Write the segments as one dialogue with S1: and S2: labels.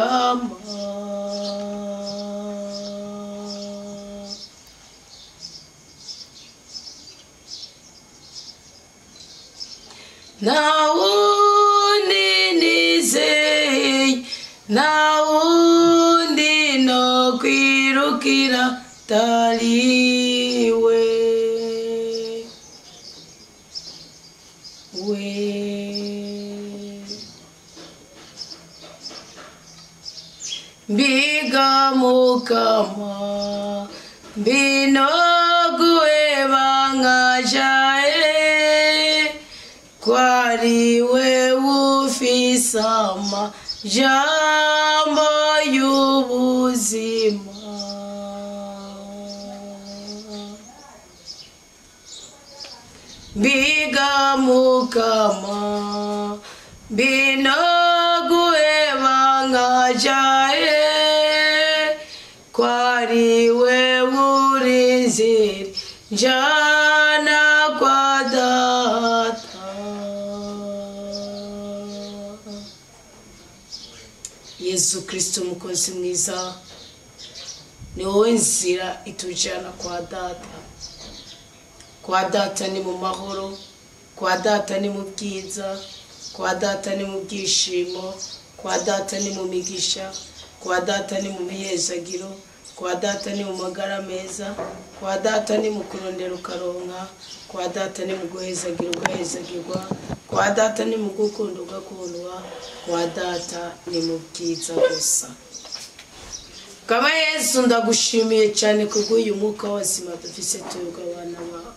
S1: Mukama. Nawundi nizeye, nawundi no kwirukira taliwe we. Mbiga Mukama mbinoguwe bangajae kwariwe ufisama jambo y'ubuzima. Mbiga Mukama mbinoguwe bangajae kwariwe urinzira njana kwa data. Yesu Kristo mukozi mwiza, ni wowe nzira itujana kwa data. Kwa data ni mu mahoro, kwa data ni mu bwiza, kwa data ni mu byishimo, kwa data ni mu migisha, kwa data ni mu mihezagiro, kwa data ni mu magara meza, kwa data ni mu kurondera ukaronka, kwa data ni mu guhezagira ugahezagirwa, kwa data ni mu gukunda ugakundwa, kwa data ni mu bwiza gusa. Kama Yesu ndagushimiye cyane kubw'uyu mwuka w'ubuzima dufise twebwe abana bawe.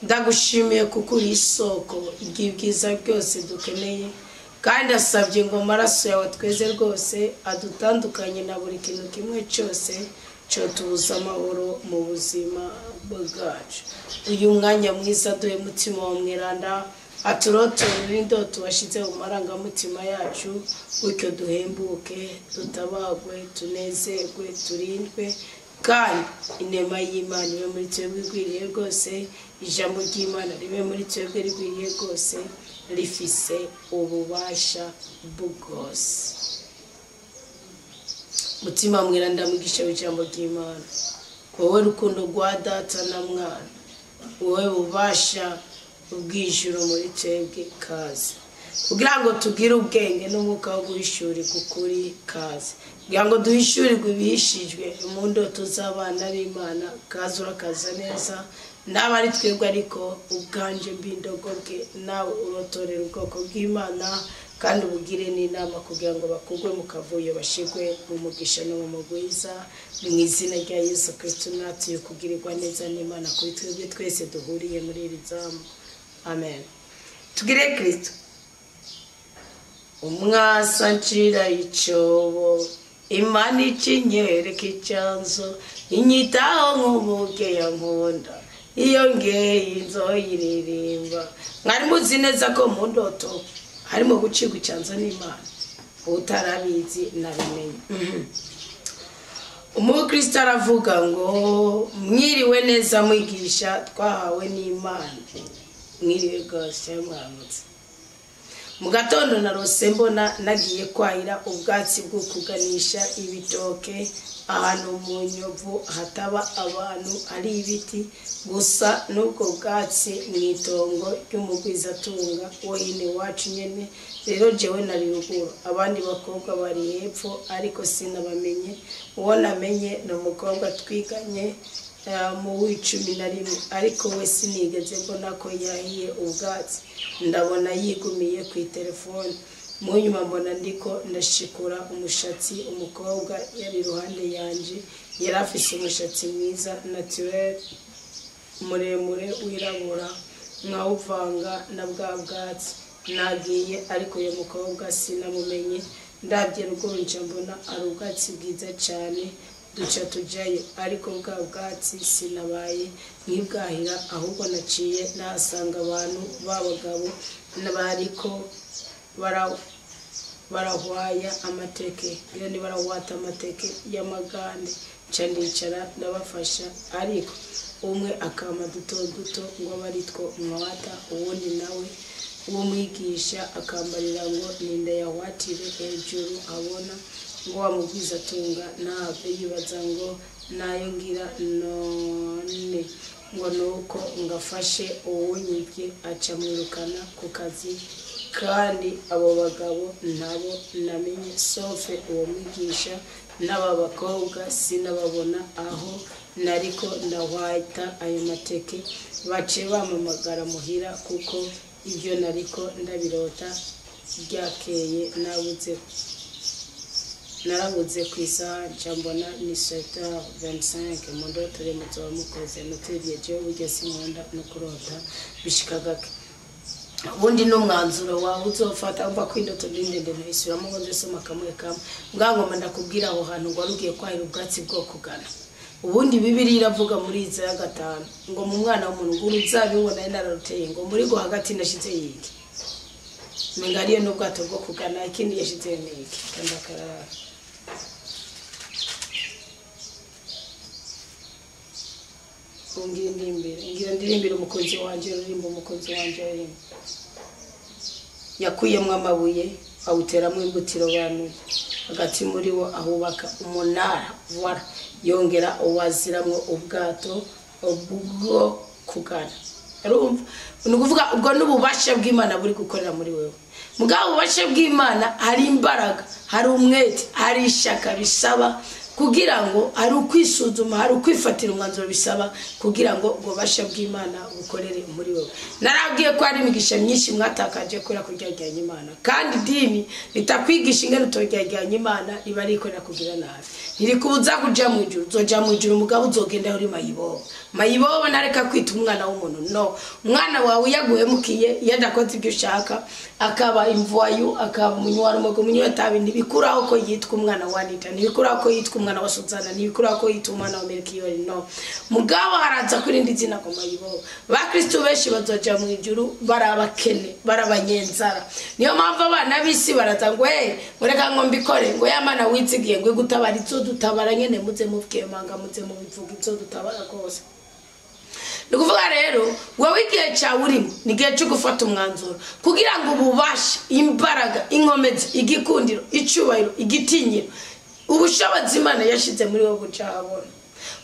S1: Ndagushimiye kuko uri isoko ry'ibyiza byose dukeneye, kandi asabye ngo amaraso yawe tweze rwose adutandukanye na buri kintu kimwe cyose cyotubuza amahoro mu buzima bwacu. Uyu mwanya mwiza duhe mutima wa mweranda aturotorere indoto washyize mu marangamutima yacu, bityo duhembuke, dutabagwe, tunezerwe, turindwe, kandi inema y'Imana ibe muri twebwe igwiriye rwose, ijambo ry'Imana ribe muri twebwe rigwiriye rwose, rifise ububasha bwose. Mutima mweranda mwigisha w'ijambo ry'Imana, wowe rukundo rwa data na mwana, wowe bubasha ubwijuru muri twebwe, kaze kugira ngo tugire ubwenge n'umwuka wo guhishurirwa ukuri, kaze kugira ngo duhishurirwe ibihishijwe mu ndoto z'abana b'Imana, kaze urakaza neza n'aba ari twebwe, ariko ubwanje mbindogobwe nawe urotorera ubwoko bw'Imana, kandi ubugire n'inama kugira ngo bakugwe mu kavuyo bashigwe mu mugisha no mu mugwiza. Ni mu izina rya Yesu Kristo natuye kugirirwa neza n'Imana kuri twebwe twese duhuriye muri iri zamu. Amen. Tugire Kristo. Umwasa ncira icyobo, Imana ikinyereka icyanzo, inyitaho nk'umubyeyi nkunda, iyo ngeye inzoyiririmba. Mwari muzi neza ko mu ndoto harimo gucibwa icyanzo n'Imana, utarabizi nabimenye. Umukristo aravuga ngo mwiriwe neza mwigisha twahawe n'Imana. Mwiriwe rwose mwaramutse. Mu gatondo narose mbona nagiye kwahira ubwatsi bwo kuganisha ibitoke ahantu mu nyovu hataba abantu, ari ibiti gusa, n'ubwo bwatsi mu itongo ry'umugwizatunga wo hino iwacu nyene. Rero jewe nari ruguru, abandi bakobwa bari hepfo, ariko sinabamenye. Uwo namenye ni umukobwa twiganye mu w'11, ariko we sinigeze mbona ko yahiye ubwatsi, ndabona yigumiye ku itelefone. Mu nyuma mbona ndiko ndashikura umushatsi, umukobwa yari iruhande yanje, yari afise umushatsi mwiza naturel muremure wirabura, nkawuvanga na bwa bwatsi. Nagiye, ariko uyu mukobwa sinamumenye. Ndabye ruguru nca mbona ari ubwatsi bwiza cyane, duca tujayo, ariko bwa bwatsi sinabaye nkibwahira, ahubwo naciye nahasanga abantu b'abagabo bariko barahwaya amateke, iyo ni barahwata amateke y'amagande. Nca ndicara ndabafasha, ariko umwe akama duto duto ngo abe ari two mwata, uwundi nawe Uwo mwigisha akambarira ngo ninda yahwatire hejuru abona ngo wamubwiza atunga ntave yibaza ngo nayo ngira none ngo nuko ngafashe uwunyibye aca mwirukana ku kazi. Kandi abo bagabo nabo namenye sofe uwo mwigisha n'aba bakobwa sinababona aho nariko ndahwata ayo mateke, bace bamamagara muhira kuko ibyo nariko ndabirota ryakeye narabuze ku isaha nca mbona ni 7h25. Mu ndotore muzoba mukoze nutiriye jewe burya sinkunda no kurota bishika gake. Ubundi n'umwanzuro wawe uzofata umva ko indoto ndi ndende nayisubiramo ngo nze soma kamwe kamwe ngangoma ndakubwira aho hantu ngo wari ugiye kwahira ubwatsi bwo kugana. Ubundi Bibiliya iravuga muri Yesaya 5 ngo mu mwana w'umuntu ngo uruzabibu nari nararuteye ngo muri go hagati nashize yiki mengariye n'ubwato bwo kugana, ikindi yashize niki kandi akarara. Ngira ndirimbire umukunzi wanje rurimbo umukunzi wanje rurimbo yakuyemwo amabuye awuteramwo imbutiro banuye hagati muri wo ahubaka umunara wara yongera uwaziramwo ubwato bwo kugana. Urumva ni ukuvuga ubwo n'ububasha bw'Imana buri gukorera muri wewe. Mugabo ububasha bw'Imana hari imbaraga, hari umwete, hari ishaka bisaba kugira ngo hari ukwisuzuma, hari ukwifatira umwanzuro bisaba kugira ngo ububasha bw'Imana bukorere muri wewe. Narabwiye ko hari imigisha myinshi mwatakaje kubera kuryajyanya Imana, kandi idini ritakwigisha ingene utoryajyanya Imana riba rikorera kugira nabi. Ntirikubuza kuja mu ijuru, uzoja mu ijuru mugabo uzogenda uri mayibobo. Mayibobo nareka kwita umwana w'umuntu, no umwana wawe yaguhemukiye yadakoze ibyo ushaka akaba imvuayu akaba umunywarumogo umunywa-tabi, ntibikuraho ko yitwa umwana wa Anita, ntibikuraho ko yitwa umwana wa Suzana, ntibikuraho ko yitwa umwana wa Melkiyori, no mugabo haraza kurindi zina ko mayibobo. Bakristo benshi bazoja mu ijuru barabakene barabanyenzara. Niyo mpamvu abana b'isi baraza ngo hey mureka ngo mbikore ngo yamana wizigiye ngo gutabara izodutabara nyene muze mubwemanga muze mubivuga izodutabara kose. Nukuvuga rero wewe igihe cyawe urimo ni igihe cyo gufata umwanzuro kugira ngo ububashe imbaraga inkomezi igikundiro icyubahiro igitinyiro ubushobozi Imana yashize muri wowe bucahabona.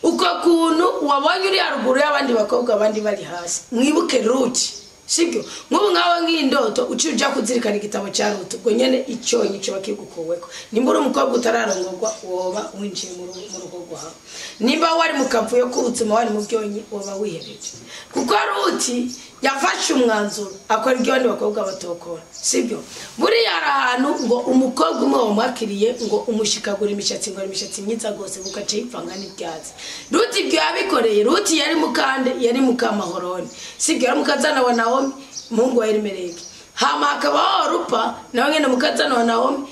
S1: Uko kuntu wabonye uri haruguru y'abandi bakobwa abandi bari hasi, mwibuke Ruti, sibyo? Nk'ubu nkawe nk'indoto uciye uja kuzirikana igitabo cya Ruti ubwo nyene icyonyi cyo bakigukuweko. Nimba uri umukobwa utararongorwa woba winjiye mu rugo rwawe, nimba wari mu kavuyo k'ubuzima wari mu byonyi woba wihereje, kuko Ruti yafashe umwanzuro akora ibyo abandi bakobwa batokora, sibyo? Buriya hari ahantu ngo umukobwa umwe wamwakiriye ngo umushikagura imishatsi ngo imishatsi myiza gose bukaca yipfanga n'ibyatsi. Ruti ibyo yabikoreye, Ruti yari mukande yari mukamahoroni, sibyo? Yari mukazana wa Naomi muhungu wa Elimeleki. Hama hakabaho Orupa nawe nyene mukazana wa Naomi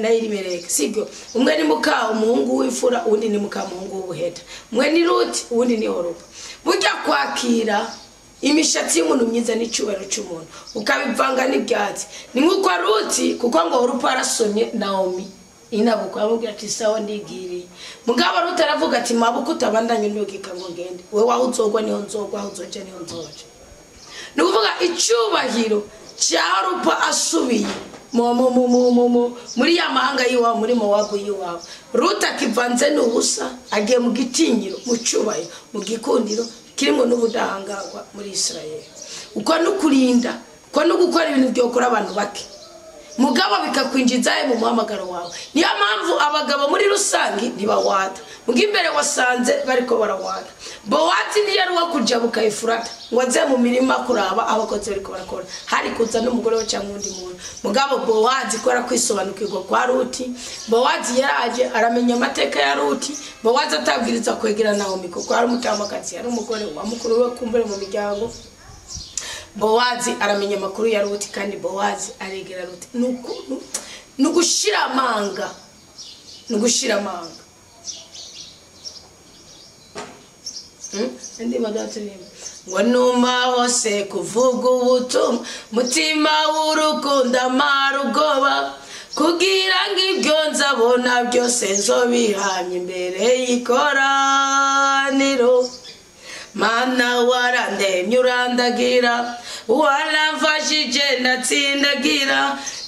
S1: na Elimeleki, sibyo? Umwe ni muka umuhungu w'imfura uwundi ni muka muhungu w'ubuheta, umwe ni Ruti uwundi ni Orupa. Burya kwakira imishatsi y'umuntu myiza n'icyubahiro cy'umuntu ukabivanga n'ibyatsi ni nk'uko Ruti, kuko ngo Orupa arasomye Naomi inabuko amubwira ati sawa ndigiriye. Mugabo Ruti aravuga ati mabuko utabandanye ndugika ngo ngende, wewe aho uzogwa niho nzogwa, aho uzoja niho nzoja. Ni ukuvuga icyubahiro cya Orupa asubiye muri ya mahanga y'iwabo, muri Mowabu y'iwabo, Ruti akivanze n'ubusa agiye mu gitinyiro mu cyubahiro mu gikundiro kirimo n'ubudahangarwa muri Israel. Uko nukurinda, uko nugukora ibintu byokora abantu bake mugabo bikakwinjiza mu muhamagaro wawe. Niyo mpamvu abagabo muri rusangi ntibawata, muga imbere wasanze bariko barawata. Bowazi ntiyari uwo kujabuka Efurata ngo aze mu mirima kuraba abakozi bariko barakora, hari kuza n'umugore we cyangwa undi muntu. Mugabo Bowazi kubera kwisobanukirwa kwa Ruti, Bowazi yaraje aramenya amateka ya Ruti. Bowazi atabwiriza kwegera Naomi kuko ari umutamakazi, yari umugore wa mukuru we kumbere mu miryango. Bowazi aramenya amakuru ya Ruti kandi Bowazi aregera Ruti. Nugushira amanga, nugushira amanga. Ndi badaturimu ngo numa hose kuvuga ubutumwa mutima w'urukundo amara ubwoba kugira ngo ibyo nzabona byose nzobihamye imbere y'ikoraniro. Mana warandemye urandagira, waramfashije ndatsindagira,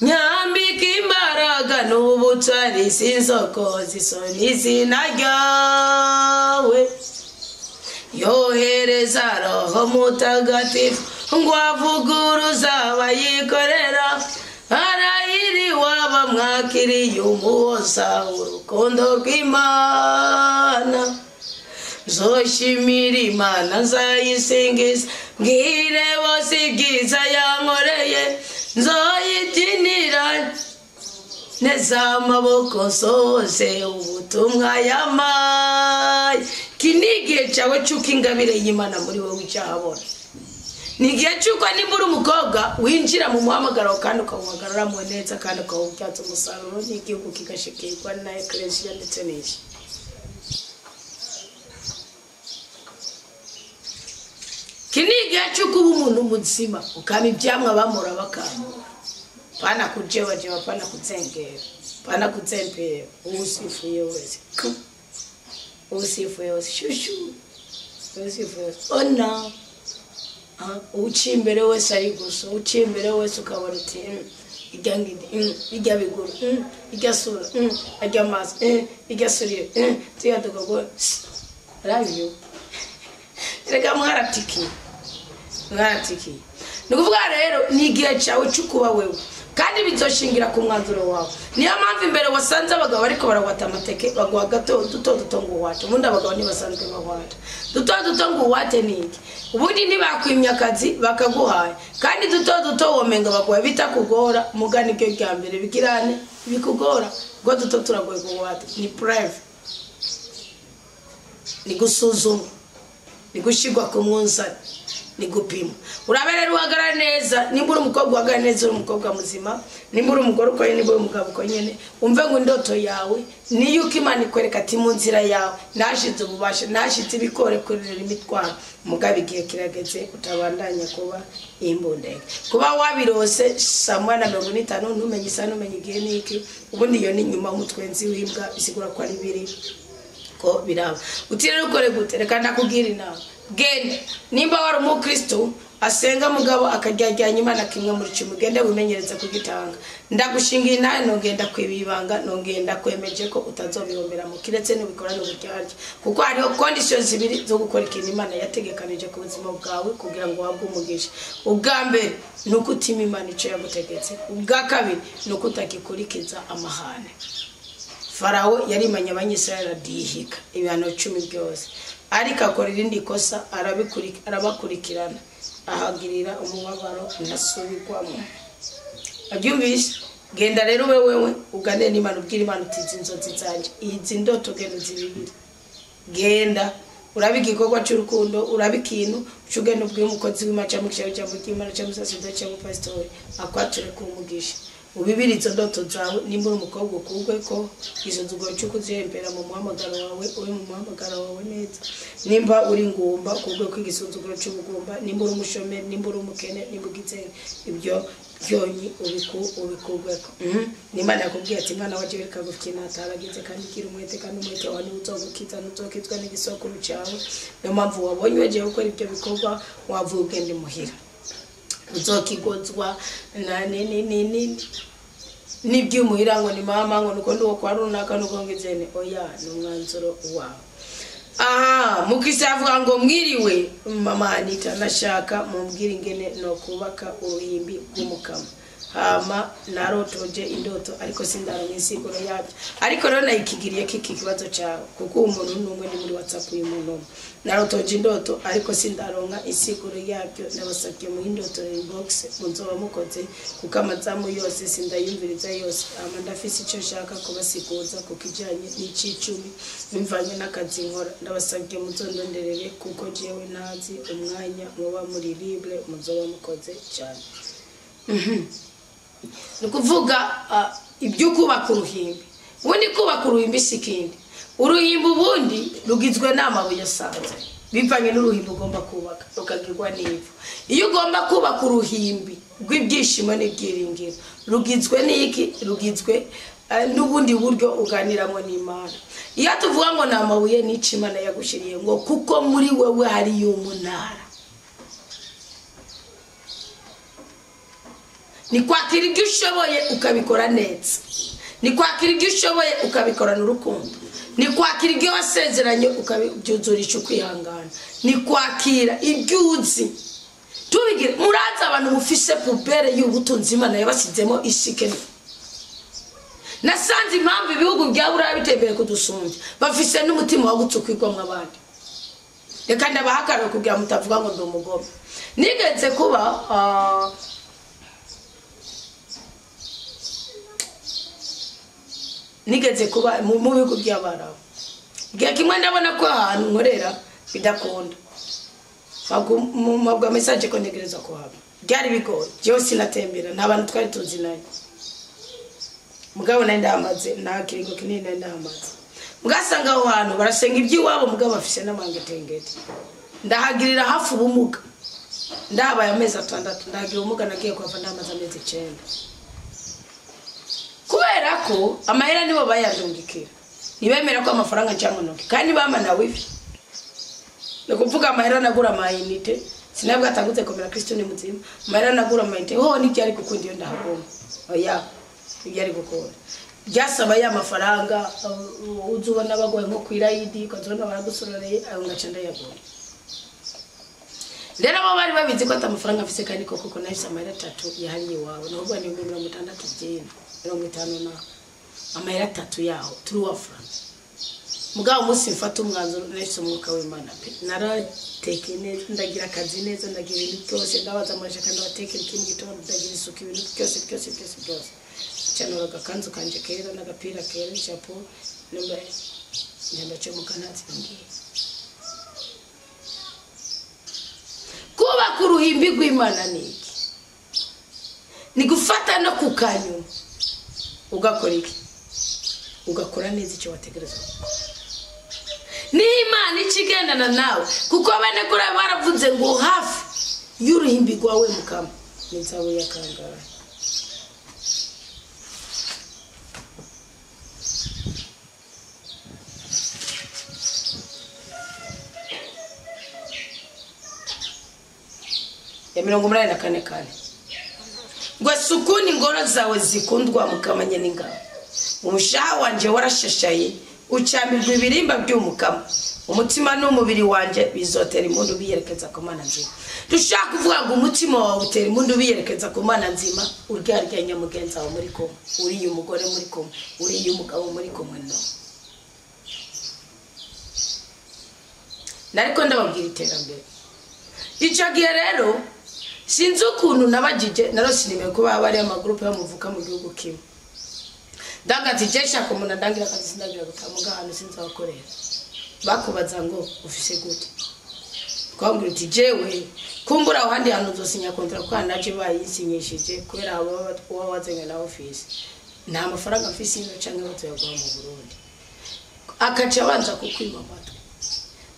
S1: nyambika imbaraga n'ubutwari, sinsokoza isoni izina ryawe. Yohereza Roho Mutagatifu ngo avuguruze abayikorera, arahiriwe abamwakiriye umuhoza urukundo rw'Imana. Nzoshimira Imana nzayisingiza, mbwire bose ibyiza yankoreye, nzoyibyinira neza amaboko nsohoze ubutumwa yampaye. Iki ni igihe cyawe cy'uko ingabire y'Imana muri wowe icyahabona. Ni igihe cy'uko nimba uri umukobwa winjira mu muhamagaro kandi ukawuhagararamo neza kandi ukawubyaza umusaruro, n'igihugu kigashikirwa na eklesiya ndetse n'iki. Iki ni igihe cy'uko uba umuntu muzima ukaba ibyamwa bamura bakamura, pana kujebajewa, pana kutsengera, pana kutsempera. Usifuye wese, usifuye wese, shushu, usifuye wese, ona uciye imbere wese ari gusa, uciye imbere wese ukabona uti ijya ngidi, ijya biguru, ijya sura, ijya amaso, ijya surire, tuya tukago rabiyo. Reka mwaratikiye, mwaratikiye. Ni ukuvuga rero ni igihe cyawe cyo kuba wewe, kandi bizoshingira ku mwanzuro wawe. Niyo mpamvu imbere wasanze abagabo ariko baragwata amateke, baguha gato duto duto ngo uwate. Ubundi abagabo ntibasanzwe bahwata duto duto ngo uwate ni iki? Ubundi ntibakwimya akazi bakaguhaye, kandi duto duto womenga baguha bitakugora. Mugani byo rya mbere bigirane bikugora, ubwo duto turagoye kuwata. Ni preve, ni gusuzuma, ni gushyirwa ku munzani, ni gupima. Urabe rero uhagarara neza. Nimba uri umukobwa uhagarara neza, uri umukobwa muzima. Nimba uri umugore uko nyene, nimba uri umugabo uko nyene, umve ngo indoto yawe niyo uko Imana ikwereka ati mu nzira yawe nashize ububasha, nashize ibikore kurira imitwaro. Mugabo igihe kirageze utabandanya kuba imbundeke. Kuba wabirose saa 1:45 ntumenye isaha, ntumenye igihe niki. Ubundi iyo ni nyuma umutwenzi w'imbwa, bisigura ko ari biri ko biraba. Uti rero ukore gute? Reka ndakubwira inama. Genda nimba wari umukristo asenga mugabo akaryajyanya Imana kimwe muri cumi, genda wimenyereze kugitanga. Ndagushingira inahe, nongenda kwibibanga, nongenda kwemeje ko utazobihombera mu kiretse n'ubikorana uburyarya, kuko hariho conditions zibiri zo gukora ikintu Imana yategekanije ku buzima bwawe kugira ngo uhabwe umugisha. Ubwa mbere ni uko utima Imana icyo yagutegetse, ubwa kabiri ni uko utakikurikiza amahane. Farawo yarimanye Abanyisirayeli adihika ibihano 10 byose, ariko akora irindi kosa, arabakurikirana, ahagirira umubabaro ntasubirwamo. Abyumvise? Genda rero ube wewe ugane n'Imana, ubwire Imana uti izi nzozi zanjye, izi ndoto genda uzibibire. Genda urabe igikorwa cy'urukundo, urabe ikintu uca ugenda ubwire umukozi w'Imana cyangwa umukiriya cyangwa umukiriya cyangwa umusaseridoti cyangwa umupasitori akwature ku mugisha. Ubibire izo ndoto zawe. Nimba uri umukobwa ukugwe ko izo nzugo cyo kuzihembera mu muhamagaro wawe, uri mu muhamagaro wawe neza. Nimba uri ngumba ukugwe ko igisuzuguro cy'ubugumba. Nimba uri umushomeri, nimba uri umukene, nimba ugitse ibyo byonyi ubikugweko. Nimba nakubwiye ati mwana waje reka gukina ataragize, kandi kira umwete, kandi umwete wawe uzogukiza, ntuzokizwa n'igisokuru cyawe. Niyo mpamvu wabonye wagiye gukora ibyo bikorwa, wavuye ugenda imuhira, uzokigozwa na nini nini n'ibyumuhira ngo ni mama ngo nuko nduwo kwa runaka nuko ngizene. Oya, ni umwanzuro wawe. Aha mukisi avuga ngo mwiriwe mama Anita, ndashaka mumbwire ingene no kubaka uruhimbi rw'umukama. Hama narotoje indoto ariko sindaronka insiguro yabyo, ariko rero nayikigiriye kiki kibazo cyawe, kuko umuntu n'umwe ni muri WhatsApp uyu muntu. Narotoje indoto ariko sindaronka insiguro yabyo, nabasabye mu indoto inbox munzoba mukoze, kuko amazamu yose sindayumviriza yose. Hama ndafise icyo nshaka kubasiguza kuko ijanye n'icicumi bimvanye n'akazi nkora. Ndabasabye muzondonderere kuko jewe ntazi umwanya muba muri libre, muzoba mukoze cyane. Ni ukuvuga ibyo kubaka uruhimbi. Ubundi kubaka uruhimbi si ikindi. Uruhimbi ubundi rugizwe n'amabuye asanzwe. Bivanye n'uruhimbi ugomba kubaka rukagirwa n'ivu. Iyo ugomba kubaka uruhimbi rw'ibyishimo n'ibyiringiro rugizwe n'iki? Rugizwe n'ubundi buryo uganiramo n'Imana. Iyo tuvuga ngo ni amabuye n'ico Imana yagushiriye, ngo kuko muri wewe hariyo umunara. Ni kwakira ibyo ushoboye ukabikora neza, ni kwakira ibyo ushoboye ukabikorana urukundo, ni kwakira ibyo wasezeranye ukabyuzurisha ukwihangana, ni kwakira ibyo uzi. Tubigire muraza abantu mufise pubere y'ubutunzi Imana yabasizemo ishike. Nasanze impamvu ibihugu bya Buraya bitembere kudusumbya, bafise n'umutima wo gutukwirwamwo abandi. Reka ndabahakarira kugira mutavuga ngo ndi umugome. Nigeze kuba nigeze kuba mu bihugu by'Abarabu. Igihe kimwe ndabona ko ahantu nkorera bidakunda, mabwa message ko ntegereza kuhaba. Byari bigoye, jewe sinatembera, nta bantu twari tuzi nayo. Mugabo nari ndahamaze, nta kiringo kinini nari ndahamaze. Mugasanga aho hantu barasenga iby'iwabo, mugabo bafise n'amangetengete. Ndahagirira hafi ubumuga, ndahabaye amezi 6, ndahagira ubumuga, nagiye kuhava ndahamaze amezi 9. Kubera ko amahera nibo bayandungikira, ntibemera ko amafaranga nca mu ntoki, kandi bama na wifi. Ni ukuvuga amahera nagura amayinite, sinabwo atangutse komera Kristo ni muzima. Amahera nagura amayinite, ho n'ibyari gukunda iyo ndahagomba. Oya, ibyari gukunda byasaba ya mafaranga uzubona bagoye nko kwirayidi, ukazubona baragusororeye, ayo ngaca ndayagura. Rero bo bari babizi ko ata mafaranga afise, kandi koko ko nahise amahera 3 yahariye iwabo, naho ubwo ni 60 by'ino, 50 na amahera 3 yaho 3 francs. Mugabo umunsi mfata umwanzuro nahise umwuka w'Imana pe, narateke neza, ndagira akazi neza, ndagira ibintu byose, ndabaza amashaka, ndabatekera iki mu gitondo, ndagira isuku, ibintu byose byose byose byose. Ncanura agakanzu kanje kera n'agapira kera n'ishapo, nimba ndacomoka ntatsingiye. Kubaka uruhimbi rw'Imana ni iki? Ni gufata no kukanyuma ugakora iki? Ugakora neza icyo wategerezwa gukora. Ni Imana ikigendana nawe, kuko bene kuri baravuze ngo hafi y'uruhimbi rwawe Mukama ni nzawe yakangara. Ya 84:4 ngo sukuni ingoro zawe zikundwa Mukama n'ingabo, umushaha wanje warashashaye ucamirwa ibirimba by'umukama, umutima n'umubiri wanje bizotera impundu biyerekeza ku Mana nzima. Dushaka kuvuga ngo umutima wawe utera impundu biyerekeza ku Mana nzima, uryaryanya mugenzi wawe muri kumwe, uriye umugore muri kumwe, uriye umugabo muri kumwe. No nariko ndababwira iterambere. Icyo gihe rero sinzi ukuntu nabagije, narosinime kuba bari amagroupe y'amuvuka mu gihugu kimwe. Ndagati je shaka umuntu ndangira akazi, sindagira gutamuga ahantu sinzi abakorera. Bakubaza ngo ufise gute? Twambwira uti jewe kumbura aho handi hantu uzosinya contract kwa naje bayisinyishije kubera abo baba wazanye na office. Nta mafaranga mfise ino canke bazoyaguha mu Burundi. Akaca abanza kukwima amatwi.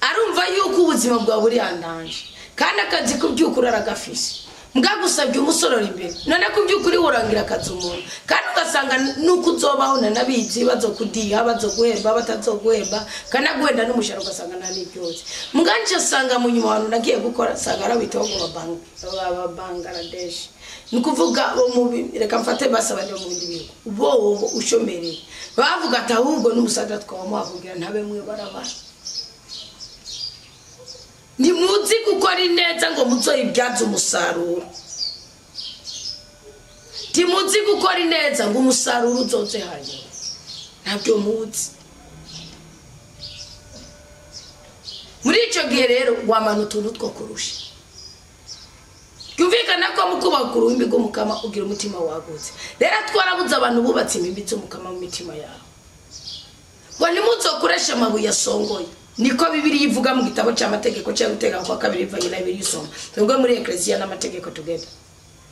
S1: Arumva yuko ubuzima bwawe buri handanje, kandi akazi kubyukuri aragafise. Mbwagusabye umusorora imbere, none kubyukuri urangira akazi umuntu, kandi ugasanga nuko uzobaho nanabizi bazokudiha, bazoguhemba, batazoguhemba, kandi aguhenda n'umushahara ugasanga nta n'ibyose. Muganje asanga mu nyuma abantu nagiye gukora asanga arabitaho ngo aba Bangladesh. Ni ukuvuga bo mu reka mfate basaba bo mu bindi bihugu, bo ushomereye bavuga ati ahubwo n'umusaza twamuha kugira ntabe mwe barabara. Ntimuzi gukora ineza ngo muzoyibyaze umusaruro. Ntimuzi gukora ineza ngo umusaruro uzoze hanyuma. Ntabyo muzi. Muri icyo gihe rero wamana utuntu two kurusha. Byumvikana ko mu kubaka uruhimbi rw'Umukama ugira umutima wagutse. Rero twarabuze abantu bubatse impimbi z'Umukama mu mitima yabo. Ngo ntimuzokoreshe amabuye asongoye. Niko Bibiliya ivuga mu gitabo cy'amategeko cyo guteka kwa kabiri bivanye na Bibiliya usoma. Twebwe muri Ecclesia n'amategeko tugenda.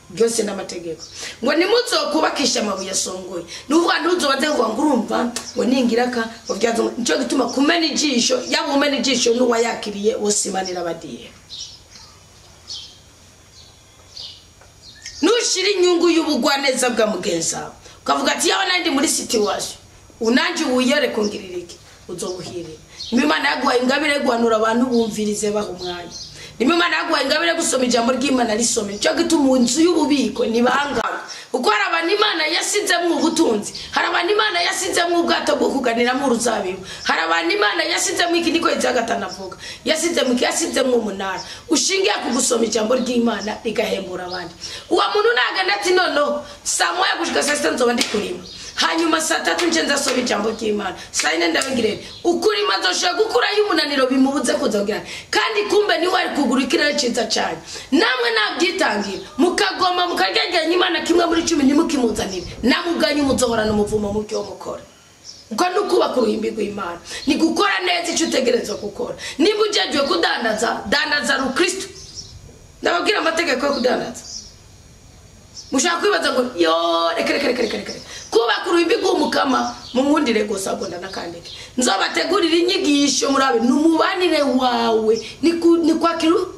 S1: Byose n'amategeko. Ngo nimuzokubakisha amabuye asongoye. Nuvuga ntuzobaze ngo ngurumva ngo ningiraka ngo byazo. Nico gituma kumena ijisho, yaba umena ijisho n'uwayakiriye bose Imana irabadiye. Nushira inyungu y'ubugwaneza bwa mugenza ukavuga ati yawe nandi muri situation unanje wuyere kongirira iki, uzobuhirira. Nimba Imana yaguhaye ingabire yo guhanura abantu, bumvirize baha umwanya. Nimba Imana yaguhaye ingabire yo gusoma ijambo ry'Imana, risome. Nico gituma inzu y'ububiko nibangana, kuko hari abantu Imana yasizemwo ubutunzi, hari abantu Imana yasizemwo ubwato bwo kuganiramo uruzabibu, hari abantu Imana yasizemwo iki, niko iza avuga, yasizemwo iki, yasizemwo umunara ushingiye ku gusoma ijambo ry'Imana rigahembura abandi. Uwo muntu nagana ati noneho saa moya gushika saa sita nzoba ndi kurima, hanyuma saa tatu nce nzasoma ijambo ry'Imana, saa yine ndabigirene ukurima, nzoshobora gukurayo umunaniro bimubuze kuza kugira. Kandi kumbe niwe ari kugura ikirere ciza cane. Namwe nabyitangira mukagoma mukaryageranya Imana kimwe muri 10 ntimukimuzanire, namwe ubwanyu muzohorana umuvumo mu byo mukora. Uko ni ukubaka uruhimbi rw'Imana, ni gukora neza icyo utegerezwa gukora. Nimba ujejwe kudandaza, dandaza rukristo. Ndababwira amategeko yo kudandaza. Mushaka kwibaza ngo yo reka reka reka reka reka kubaka uruhimbi rw'umukama, munkundire gusa ubwo ndanakandike nzobategurira inyigisho murabe numubanire wawe ni kwakiru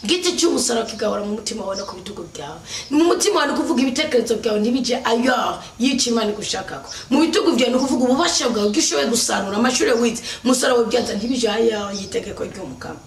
S1: giti cy'umusaraba kigahora mu mutima wawe no ku bitugu byawe. Mu mutima wawe ni kuvuga ibitekerezo byawe ntibije ailleurs yica Imana igushakako. Mu bitugu byawe ni kuvuga ububasha bwawe bwishoboye gusanura amashuri wize, umusaraba w'ibyanza ntibije ailleurs y'itegeko ry'umukama.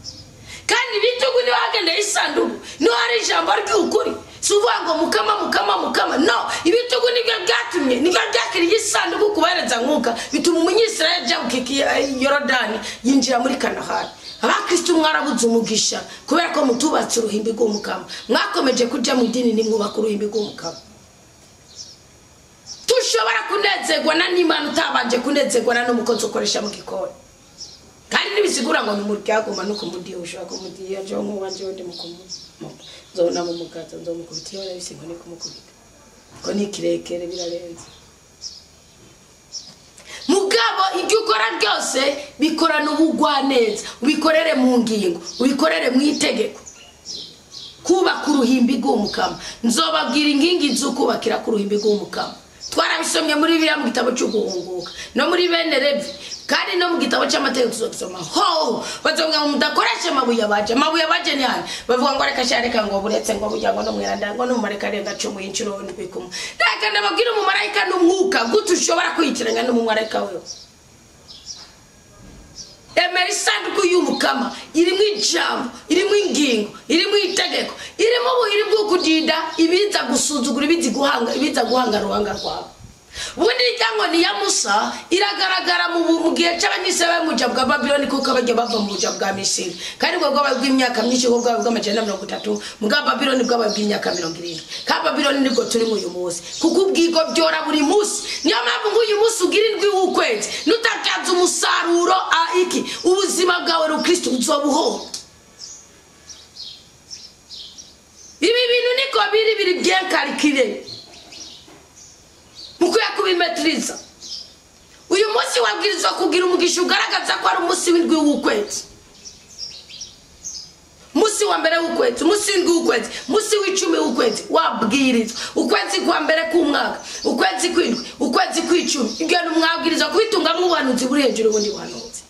S1: Kandi ibitugu niho hagendeye isanduku, niho hari ijambo ry'ukuri. Si uvuga ngo mukama mukama mukama, no, ibitugu nibyo byatumye, nibyo byakiriye isanduku kubahereza mwuka, bituma umunyisirayeli ajya gukikiya Yorodani yinjira muri Kanahani. Abakristo mwarabuze umugisha kubera ko mutubatse uruhimbi rw'umukama, mwakomeje kuja mu idini nimwubaka uruhimbi rw'umukama. Tushobora kunezerwa na n'Imana utabanje kunezerwa na n'umukozi ukoresha mu gikoni. Kandi nibisigura ngo nimuryago manuko mudiye ushaka kumudiya jo nkuwanje ndi mukumu nzobona mu mugaza nzomukubitiye barabise ngo ni kumukubita ko ni kirekere birarenze. Mugabo ibyo ukora byose bikorana ubugwaneza, ubikorere mu ngingo, ubikorere mu itegeko. Kubaka uruhimbi rw'umukama, nzobabwira ingingi z'ukubakira ku ruhimbi rw'umukama. Twarabisomye muri Bibiliya mu gitabo cyo guhunguka no muri bene Levi, kandi no mu gitabo cy'amategeko tuzosoma. Ho bazovuga ngo mudakoresha amabuye abaje, amabuye abaje ni hano. Bavuga ngo reka shareka ngo buretse ngo burya ngo no mweranda ngo no mumareka renga 10 inshuro ndwi kumwe. Reka ndababwira umumarayika n'umwuka gute ushobora kwitiranya n'umumarayika wewe. Emera isanduku y'umukama irimo ijambo, irimo ingingo, irimo itegeko, irimo ubuhiri bw'ukudida ibiza gusuzugura, ibiza guhanga, ibiza guhanga ruhanga rwawe. Ubundi iryango ni ya Musa iragaragara mu gihe cy'abanyisirayeli mu buja bwa Babiloni, kuko bajya bava mu buja bwa Misiri. Kandi ubwo bwabaye bw'imyaka myinshi, ubwo bwabaye bw'amajana 30, mu bwa Babiloni bwabaye bw'imyaka 70. Kandi Babiloni nibwo turi mu uyu munsi, kuko ubwigo byora buri munsi. Niyo mpamvu ngo uyu munsi ugira indwi w'ukwezi nutakaza umusaruro iki ubuzima bwawe rukristo uzobuhora. Ibi bintu niko biri biri bien calculé. Mukwiye kubimetriza. Uyu munsi wabwirizwa kugira umugisha ugaragaza ko ari umunsi w'indwi w'ukwezi. Munsi wa mbere w'ukwezi, umunsi w'indwi w'ukwezi, umunsi w'icumi w'ukwezi wabwirizwa. Ukwezi kwa mbere k'umwaka, ukwezi kw'indwi, ukwezi kw'icumi. Ibyo ni mwabwirizwa kubitungamwo ubuhanuzi buri hejuru ubundi buhanuzi.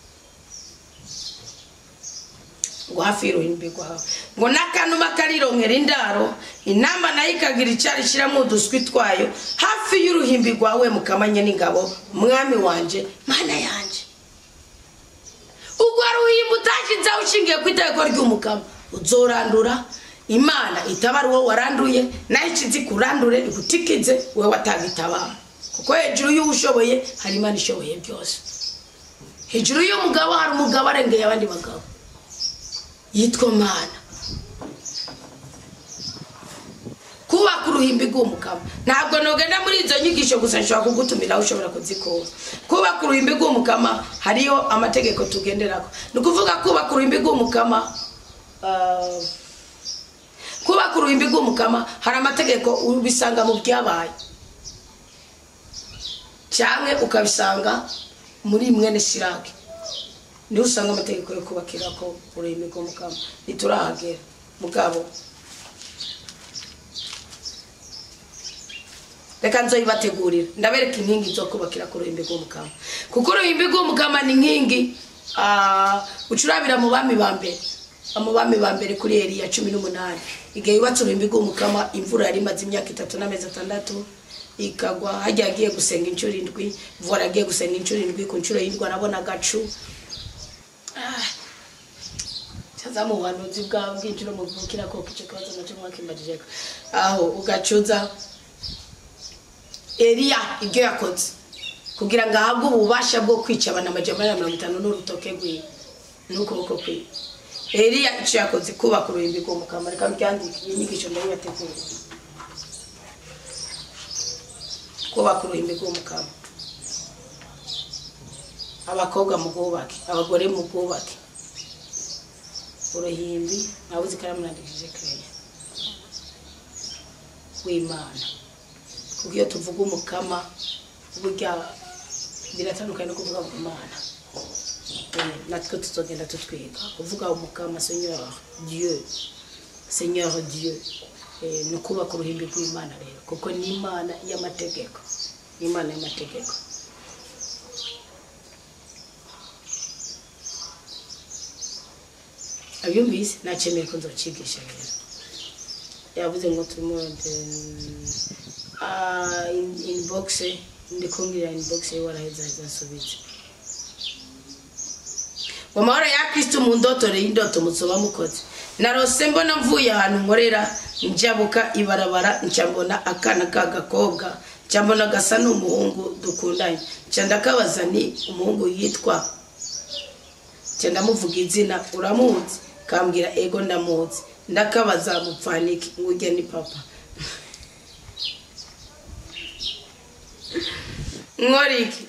S1: Ngo hafi y'uruhimbi rwawe ngo n'akanuma karironkera indaro, inama nayo ikagira icyari ishyiramo uduswi twayo hafi y'uruhimbi rwawe mukamanye n'ingabo, mwami wanje mana yanje. Ubwo ruhimbi utashizeho ushingiye ku itegeko ry'umukama uzorandura. Imana itabara uwo waranduye, nayo ikizi kurandure igutikize wewe watagitabara, kuko hejuru y'ushoboye hari Imana ishoboye byose. Hejuru y'umugabo hari umugabo arengeye abandi bagabo yitwa Mana. Kubaka uruhimbi rw'umukama, ntabwo nogenda muri izo nyigisho gusa, nshobora kugutumira ushobora kuzikora. Kubaka uruhimbi rw'umukama hariyo amategeko tugenderako. Ni ukuvuga kubaka uruhimbi rw'umukama, kubaka uruhimbi rw'umukama hari amategeko ubisanga mu byabaye, cyangwa ukabisanga muri mwene Siraki. Niho usanga amategeko yo kubakira ko uruhimbi rw'umukama. Ntiturahagera mugabo. Reka nzoyibategurira, ndabereka inkingi zo kubakira ku ruhimbi rw'Umukama, kuko uruhimbi rw'Umukama ni inkingi. Ucurabira mu bami ba mbere, mu bami ba mbere kuri Eliya 18, igihe yubatse uruhimbi rw'Umukama, imvura yari imaze imyaka 3 n'amezi 6 ikagwa. Hajya agiye gusenga inshuro 7, vora agiye gusenga inshuro 7, ku nshuro y'indwi arabona agacu. Cyaza mu buhanuzi bwawe bw'inshuro muvukira ko ico kibazo nacyo mwakimbajijeko, aho ugacuza Eliya ibyo yakoze kugira ngo ahabwe ububasha bwo kwica abantu 450 n'urutoke rwiwe n'ukuboko kwiwe. Eliya icyo yakoze kubaka uruhimbi rw'Umukama. Reka mbyandike, iyi nyigisho ndayibategurira. Kubaka uruhimbi rw'Umukama, abakobwa mugubake, abagore mugubake uruhimbi. Nabuze ikaramu nandikishije keya w'Imana, kuko iyo tuvuga Umukama burya biratandukanye no kuvuga Imana. Natwe tuzogenda tutwiga kuvuga Umukama, Seigneur Dieu, Seigneur Dieu. Ni ukubaka uruhimbi rw'Imana rero, kuko ni Imana y'amategeko, ni Imana y'amategeko. Abyumvise nacemeye ko nzocigisha rero. Yavuze ngo tumude inbox, ndikongera inbox waraheza nsubize. Mu mahoro ya Kristo, mu ndoto rero, indoto muzoba mukoze. Narose mbona mvuye ahantu nkorera, njabuka ibarabara, nca mbona akana k'agakobwa, nca mbona gasa n'umuhungu dukundanye. Nca ndakabaza ni umuhungu yitwa, nca ndamuvuga izina, uramuzi? Kambwira ego ndamuzi. Ndakabaza mupfaniki? Ngo ujye ni papa. Nkoriki?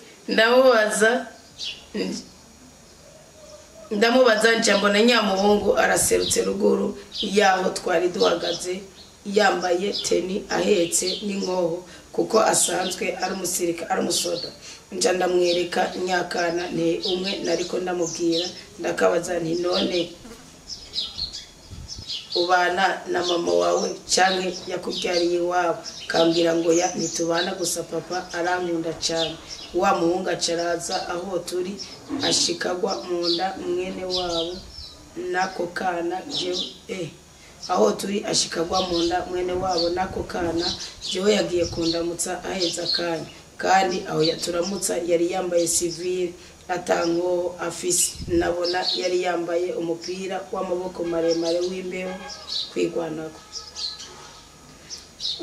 S1: Ndamubaza nca mbona nyamuhungu araserutse ruguru yaho twari duhagaze, yambaye teni ahetse n'inkoho, kuko asanzwe ari umusirika, ari umusoda. Nca ndamwereka nyakana nti umwe nariko ndamubwira. Ndakabaza nti none ubana na mama wawe canke yakubyariye iwabo? Kambwira ngo ya ntitubana, gusa papa arankunda cyane. Wa muhungu acaraza aho turi, ashikagwa mu nda mwene wabo nako kana jewe. Aho turi ashikagwa mu nda mwene wabo nako kana jewe. Yagiye kundamutsa aheza akanya, kandi aho yaturamutsa yari yambaye civile, atango afise. Nabona yari yambaye umupira w'amaboko maremare w'imbeho kwigwanako,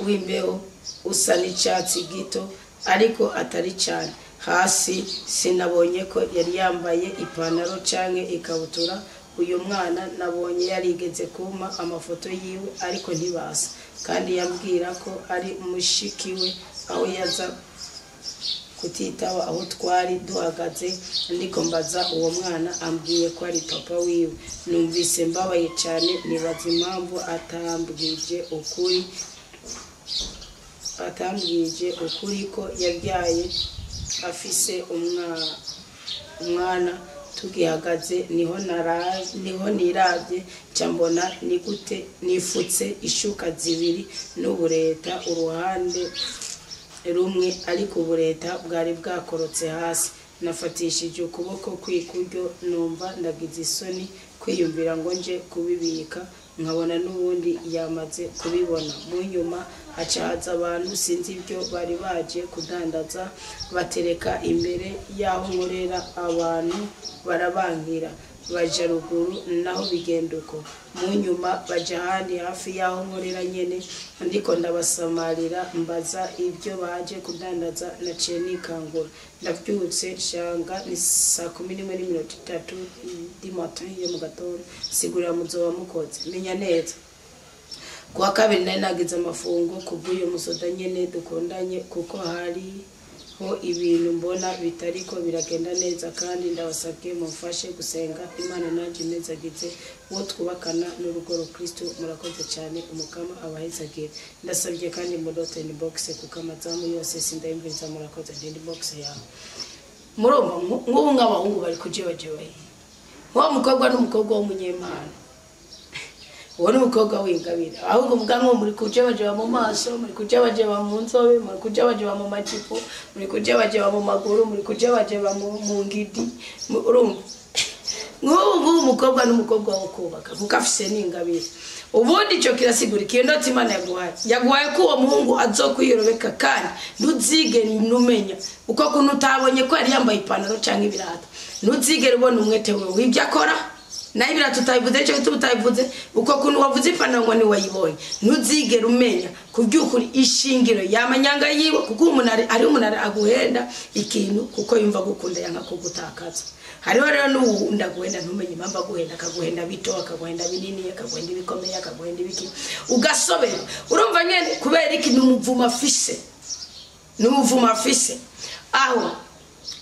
S1: w'imbeho usa n'icyatsi gito ariko atari cyane. Hasi sinabonye ko yari yambaye ipantaro canke ikabutura. Uyu mwana nabonye yarigeze kumpa amafoto yiwe, ariko ntibasa, kandi yambwira ko ari mushiki we. Aho yaza kutitaba aho twari duhagaze, ndiko mbaza uwo mwana, ambwiye ko ari papa wiwe. Numvise mbabaye cyane, nibaza impamvu atambwije ukuri ko yabyaye afise umwana. Tugihagaze niho niravye, nca mbona ni gute nifutse ishuka zibiri n'ubureta uruhande rumwe, ariko ubureta bwari bwakorotse hasi, nafatishije ukuboko kw'ikuryo. Numva ndagize isoni kwiyumvira ngo nje kubibika, nkabona n'ubundi yamaze kubibona. Mu nyuma haca haza abantu, sinzi ibyo bari baje kudandaza, batereka imbere y'aho nkorera. Abantu barabankira, baja ruguru, naho bigenda uko. Mu nyuma baja ahandi hafi y'aho nkorera nyene. Ndiko ndabasamarira mbaza ibyo baje kudandaza, naciye nikangura. Ndavyutse shanga ni saa 11:30 du matin yo mu gatondo. Sigurira, muzoba mukoze. Menya neza, kuwa kabiri nari nagize amafungo kubw'uyu musoda nyene dukundanye, kuko hariho ibintu mbona bitariko biragenda neza, kandi ndabasabye mumfashe gusenga Imana nanjye imezagize uwo twubakana n'urugo rukristo. Murakoze cyane, Umukama abahezagire. Ndasabye kandi mudote inbox, kuko amazamu yose sindayumviriza. Murakoze. Inbox yawe. Murumva nk'ubu nk'abahungu bari kujebajebaye, nk'uwo mukobwa n'umukobwa w'umunyempano. Uwo ni umukobwa w'ingabire. Ahubwo uvuga ngo muri kujabajaba mu maso, muri kujabajaba mu nzobe, muri kujabajaba mu majipo, muri kujabajaba mu maguru, muri kujabajaba mu ngidi, urumva. Nk'ubu ngubu umukobwa n'umukobwa wo kubaka kuko afise n'ingabire. Ubundi icyo kirasigura ikiyo ndoto Imana yaguhaye. Yaguhaye ko uwo muhungu azokwiyorobeka kandi ntuzigere umenya uko kuntu utabonye ko yari yambaye ipantaro cyangwa ibirato. Ntuzigere ubona umwete we w'ibyo akora. Naho ibirato utabivuze, icyo gituma utabivuze, uko kuntu wavuze ipantaro ngo ntiwayibonye. Ntuzigere umenya ku by'ukuri ishingiro y'amanyanga yiwe, kuko ari umuntu aguhenda ikintu kuko yumva agukunda yanka kugutakaza. Hariho rero n'uwundi aguhenda ntumenye impamvu aguhenda, akaguhenda bito, akaguhenda binini, akaguhenda ibikomeye, akaguhenda ibiki, ugasoberwa. Urumva nyene kubera iki? Ni umuvumo afise, ni umuvumo afise. Aho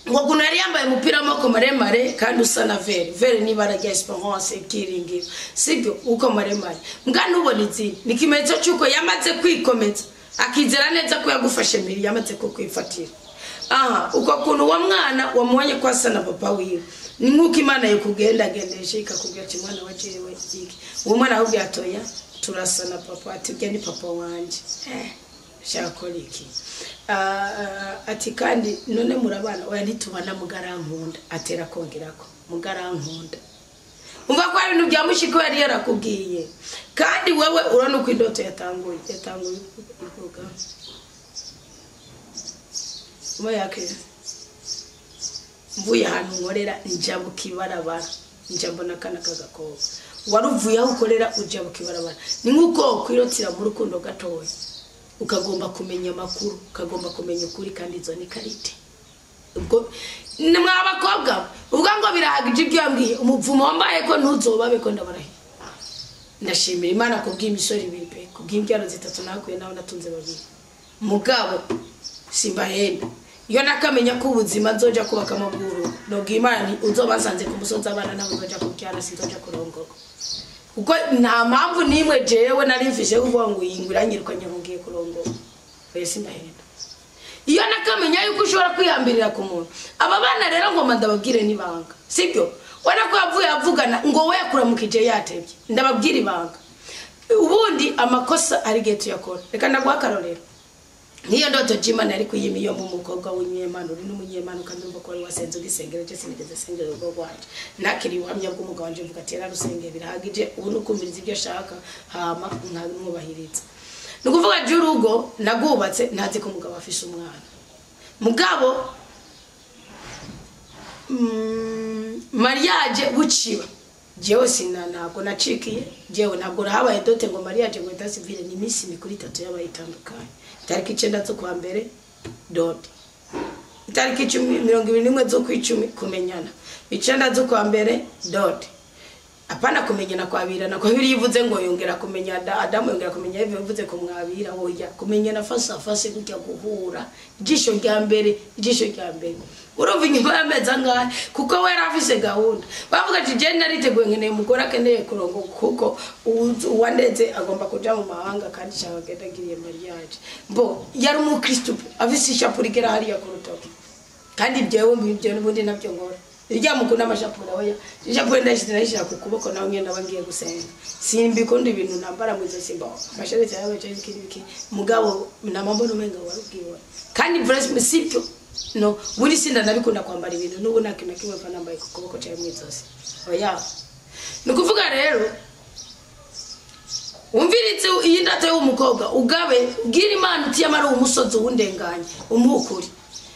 S1: ngo kuntu yari yambaye umupira w'amaboko maremare kandi usa na vere, vere ni ibara rya esperance, ibyiringiro, sibyo? Uko maremare mbwa ntubona izindi, ni ikimenyetso cy'uko yamaze kwikomeza, akizera neza ko yagufashe mbere, yamaze kukwifatira. Aha uko kuntu uwo mwana wamubonye ko asa na papa wiwe, ni nk'uko Imana yakugendagendesha ikakubwira ati mwana wa jewe iki. Uwo mwana ahubwo atoya turasa na papa, ati urya ni papa wanje. Shaka gukora iki? Ati kandi none murabana? Oya ntitubana, mugarankunda. Atera kongerako mugarankunda. Umva ko hari ibintu bya mushiki we yari yarakubwiye, kandi wewe urabona uko indoto yatanguye, yatanguye ivuga uba yake mvuye ahantu nkorera njabuka ibarabara, nja mbona akana k'agakobwa. Wari uvuye aho ukorera ujabuka ibarabara, ni nk'uko wokwirotira mu rukundo gatoya, ukagomba kumenya amakuru, ukagomba kumenya ukuri, kandi izo ni qualité. Ubwo mwa bakobwa ubwo ngo birahagije ibyo yambwiye, umuvumo wambaye ko ntuzobabe ko ndabarahiye. Ndashimira Imana kubw'imisoro ibiri pe, kubw'imbyaro zitatu nakuye, naho natunze babiri. Mugabo simbahenda, iyo nakamenya ko ubuzima nzoja kubakamo bw'urugo, nobwira Imana nti uzoba nsanze ku musozi abana nabo nzoja kubyara, sinzoja kurongoka, kuko nta mpamvu n'imwe jewe nari mfise yo kuvuga ngo iyi ngo iranyirukanye ngo ngiye kurongoka. Oya simbahenda, iyo nakamenya yuko ushobora kwihambirira ku muntu. Aba bana rero ngoma ndababwire n'ibanga, sibyo? Ubona ko yavuye avugana ngo we yakuramukije yatebye. Ndababwira ibanga, ubundi amakosa ari igihe tuyakora. Reka ndaguha akarorero nk'iyo ndoto Jimana yari kuyima iyo mu mukobwa w'umunyemana, uri n'umunyemana kandi urumva ko wari wasenze ugisengera. Cyo sinigeze sengera urugo rwanje, nakiriye ubuhamya bw'umugabo wanje, mvuga ati yararusengeye birahagije, ubu ni ukumviriza ibyo ashaka hama nkamwubahiriza. Ni ukuvuga jya urugo nagwubatse ntazi ko umugabo afise umwana. Mugabo mariage buciba, jewe sina ntabwo nacikiye, jewe ntabwo nahabaye dot ngo mariage ngo état civil. Ni iminsi mikuru itatu yabaye itandukanye: itariki 9 z'ukwa mbere dot, itariki 10 21 z'ukwicumi kumenyana, 9 z'ukwa mbere dot. Apana kumenyana kwabirana kwa biri yivuze ngo yongera kumenya Adamu, yongera kumenya Eva, bivuze kumwabira. Oya, kumenyana face à face gutya, guhura ijisho rya mbere, ijisho rya mbere. Urumva inyuma y'amezi angahe, kuko we yari afise gahunda, bavuga ati je nariteguye, nkeneye umugore akeneye kurongo, kuko uwandeze agomba kuja mu mahanga kandi shaka agenda agiriye mariage. Mbo yari umukristo pe, afise ishapure igera hariya ku rutoki, kandi ibyo ibyo n'ubundi nabyo nkora irya mukunda amashapure. Oya, ishapure ndayishyize, ndayishyira ku kuboko, nawe ngenda ngiye gusenga. Simbikunda ibintu nambara mu izosi, mbo amashereti yawe cyangwa iki n'iki. Mugabo nama mbona umenga warubwiwe kandi vraiment sibyo. No buri sinda nabikunda kwambara ibintu n'ubu nta kintu na kimwe mva nambaye ku kuboko cyangwa mu izosi, oya. Ni ukuvuga rero wumviritse iyi ndato y'umukobwa, ugabe ubwira Imana uti yamara uwo musozi uwundenganye, umuhe ukuri,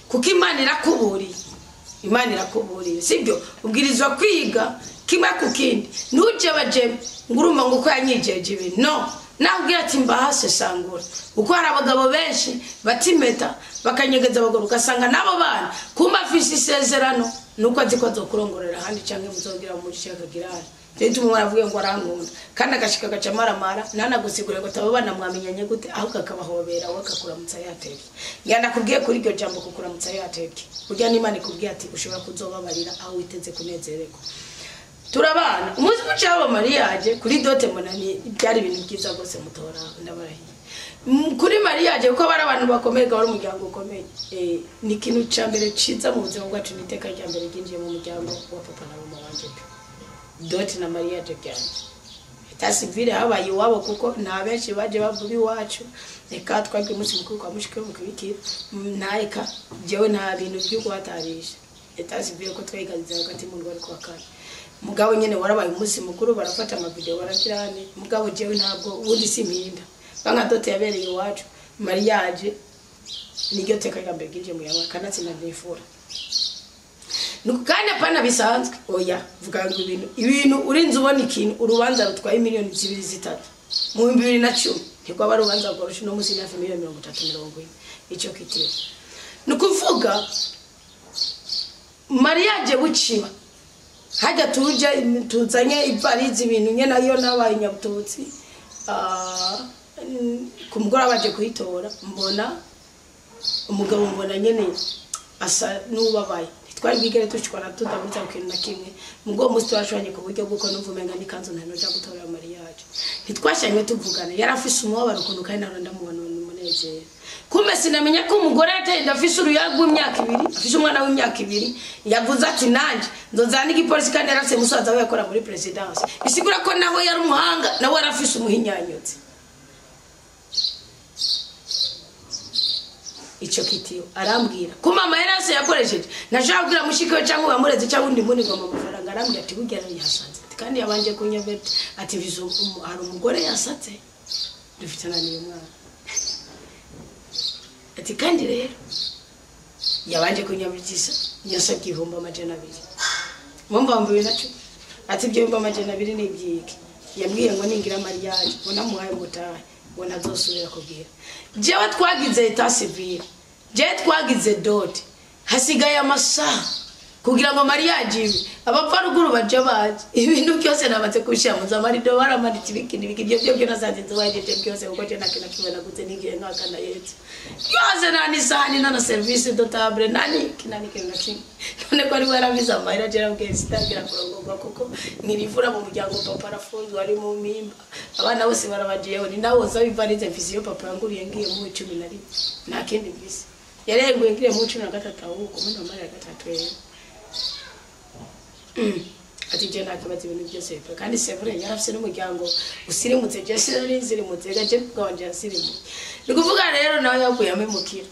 S1: kuko Imana irakuburiye, Imana irakuburiye, sibyo? Ubwirizwa kwiga kimwe ku kindi, ntujebajebe ngo urumva ngo uko yanyijeje ibintu. No nakubwira ati mbahase sangura, kuko hari abagabo benshi batimeta bakanyegeza abagore, ugasanga n'abo bana kumba afise isezerano nuko azi ko azokurongorera ahandi cyangwa muzongera mu akagira rero umwana avuye ngo arankunda, kandi agashika agaca amaramara, ntanagusigure ngo tabo bana mwamenyanye gute, ahubwo akabahobera, wowe akakuramutsa yatebye. Ngenda nakubwiye kuri iryo jambo, kukuramutsa yatebye, burya n'Imana ikubwiye ati ushobora kuzobabarira aho witeze kunezererwa. Turabana, umunsi w'icabo mariage kuri dot mbona ni byari ibintu byiza rwose, mutora ndabarahiye. Kuri mariage, kuko bari abantu bakomeye, bari umuryango ukomeye, ni ikintu cya mbere ciza mu buzima bwacu, ni iteka rya mbere ryinjiye mu muryango wa papa na mama wanje pe, dot na mariage byanje. État civil habaye iwabo, kuko nta benshi baje bavuga iwacu. Reka twagiye umunsi mukuru kwa mushiki we mu kibikira, ntayeka jewe nta bintu byo guhatarisha. État civil ko twayigaziza hagati mu ndwara kwa kane, mugabo nyene warabaye umunsi mukuru, barafata amavideo, baragirane. Mugabo jewe ntabwo ubundi simpinda banka dot yabereye iwacu. Mariage niryo teka rya mbere ryinjiye mu yawe, kanatsinda nifura. Kandi apana bisanzwe, oya. Vuga ngo ibintu urinze ubona ikintu, urubanza rutwaye miliyoni 2, 3 mu 2010, ntirwaba ari urubanza rworoshe. Uno munsi ni hafi miliyoni 30, 40. Icyo kitiro ni ukuvuga mariage buciba hajya tuje tuzanye ivarizi, ibintu nyene nayo nabaye Nyabututsi. Ku mugoroba baje kuyitora, mbona umugabo, mbona nyene asa n'ubabaye. Ntitwari bwigere dushwana tudahuza ku kintu na kimwe. Mubwo munsi twashwanye ku buryo bw'uko numva umenga n'ikanzu ntanoja gutora mariage. Ntitwashanye tuvugana, yari afise umubabaro ukuntu, kandi nahora ndamubona umunezero. Kumbe sinamenya ko umugore yateye inda, afise uruyaga rw'imyaka 2, afise umwana w'imyaka 2. Yavuze ati: "Nanje nzozana n'igipolisi." Kandi yari afise musaza we yakora muri présidence, bisigura ko naho yari umuhanga, nawe yari afise umuhinyanyutsi. Ico kitiyo arambwira ko mama yari yose yakoresheje, nashaka kubwira mushiki we cyangwa bamureze cyangwa undi mundi ngo amafaranga. Arambwira ati: "Burya yasanze." Ati: "Kandi yabanje kunyobera." Ati: "Bizo hari umugore yasatse dufitana niyo mwana." Ati: "Kandi rero yabanje kunyabikisa, yasabye 200,000 mu 2010." Ati: "Ibyo 200,000 ni ibyiki?" Yambwiye ngo ningira mariage, ngo namuhaye umutahe, ngo ntazosubira kubwira. Jewe twagize état civil, jewe twagize dot, hasigaye amasaha kugira ngo mariage ibe. Abapfa ruguru baje baje, ibintu byose namaze kubishyira mu zamarido, baramanitse ibiki n'ibiki. Ibyo byo nasanze inzu bahejeje byose, kuko je nta kintu na kimwe naguze nigiye nkakana yetse byose, nta n'isahani, nta na service de table, nta n'iki, nta n'ikintu na kimwe. None ko ari we yarabize amahera, je narabwiye sitangira kurongorwa kuko ntirivura mu muryango. Papa arafunzwe, ari mu mpimba, abana bose barabajiyeho, ni nawe nsaba ivarize mfise iyo papa yanguriye ngiye mu 11, nta kindi mfise. Yarenguye ngiye mu 13, ahubwo muri mama ya gatatu rero. Ati: "Je nta kibazo, ibintu byose bipfa." Kandi c'est vrai, yarafise n'umuryango usirimutse, je sinari nsirimutse, gaje bwanje yasirimutse. Ni kuvuga rero nawe yavuye amemukira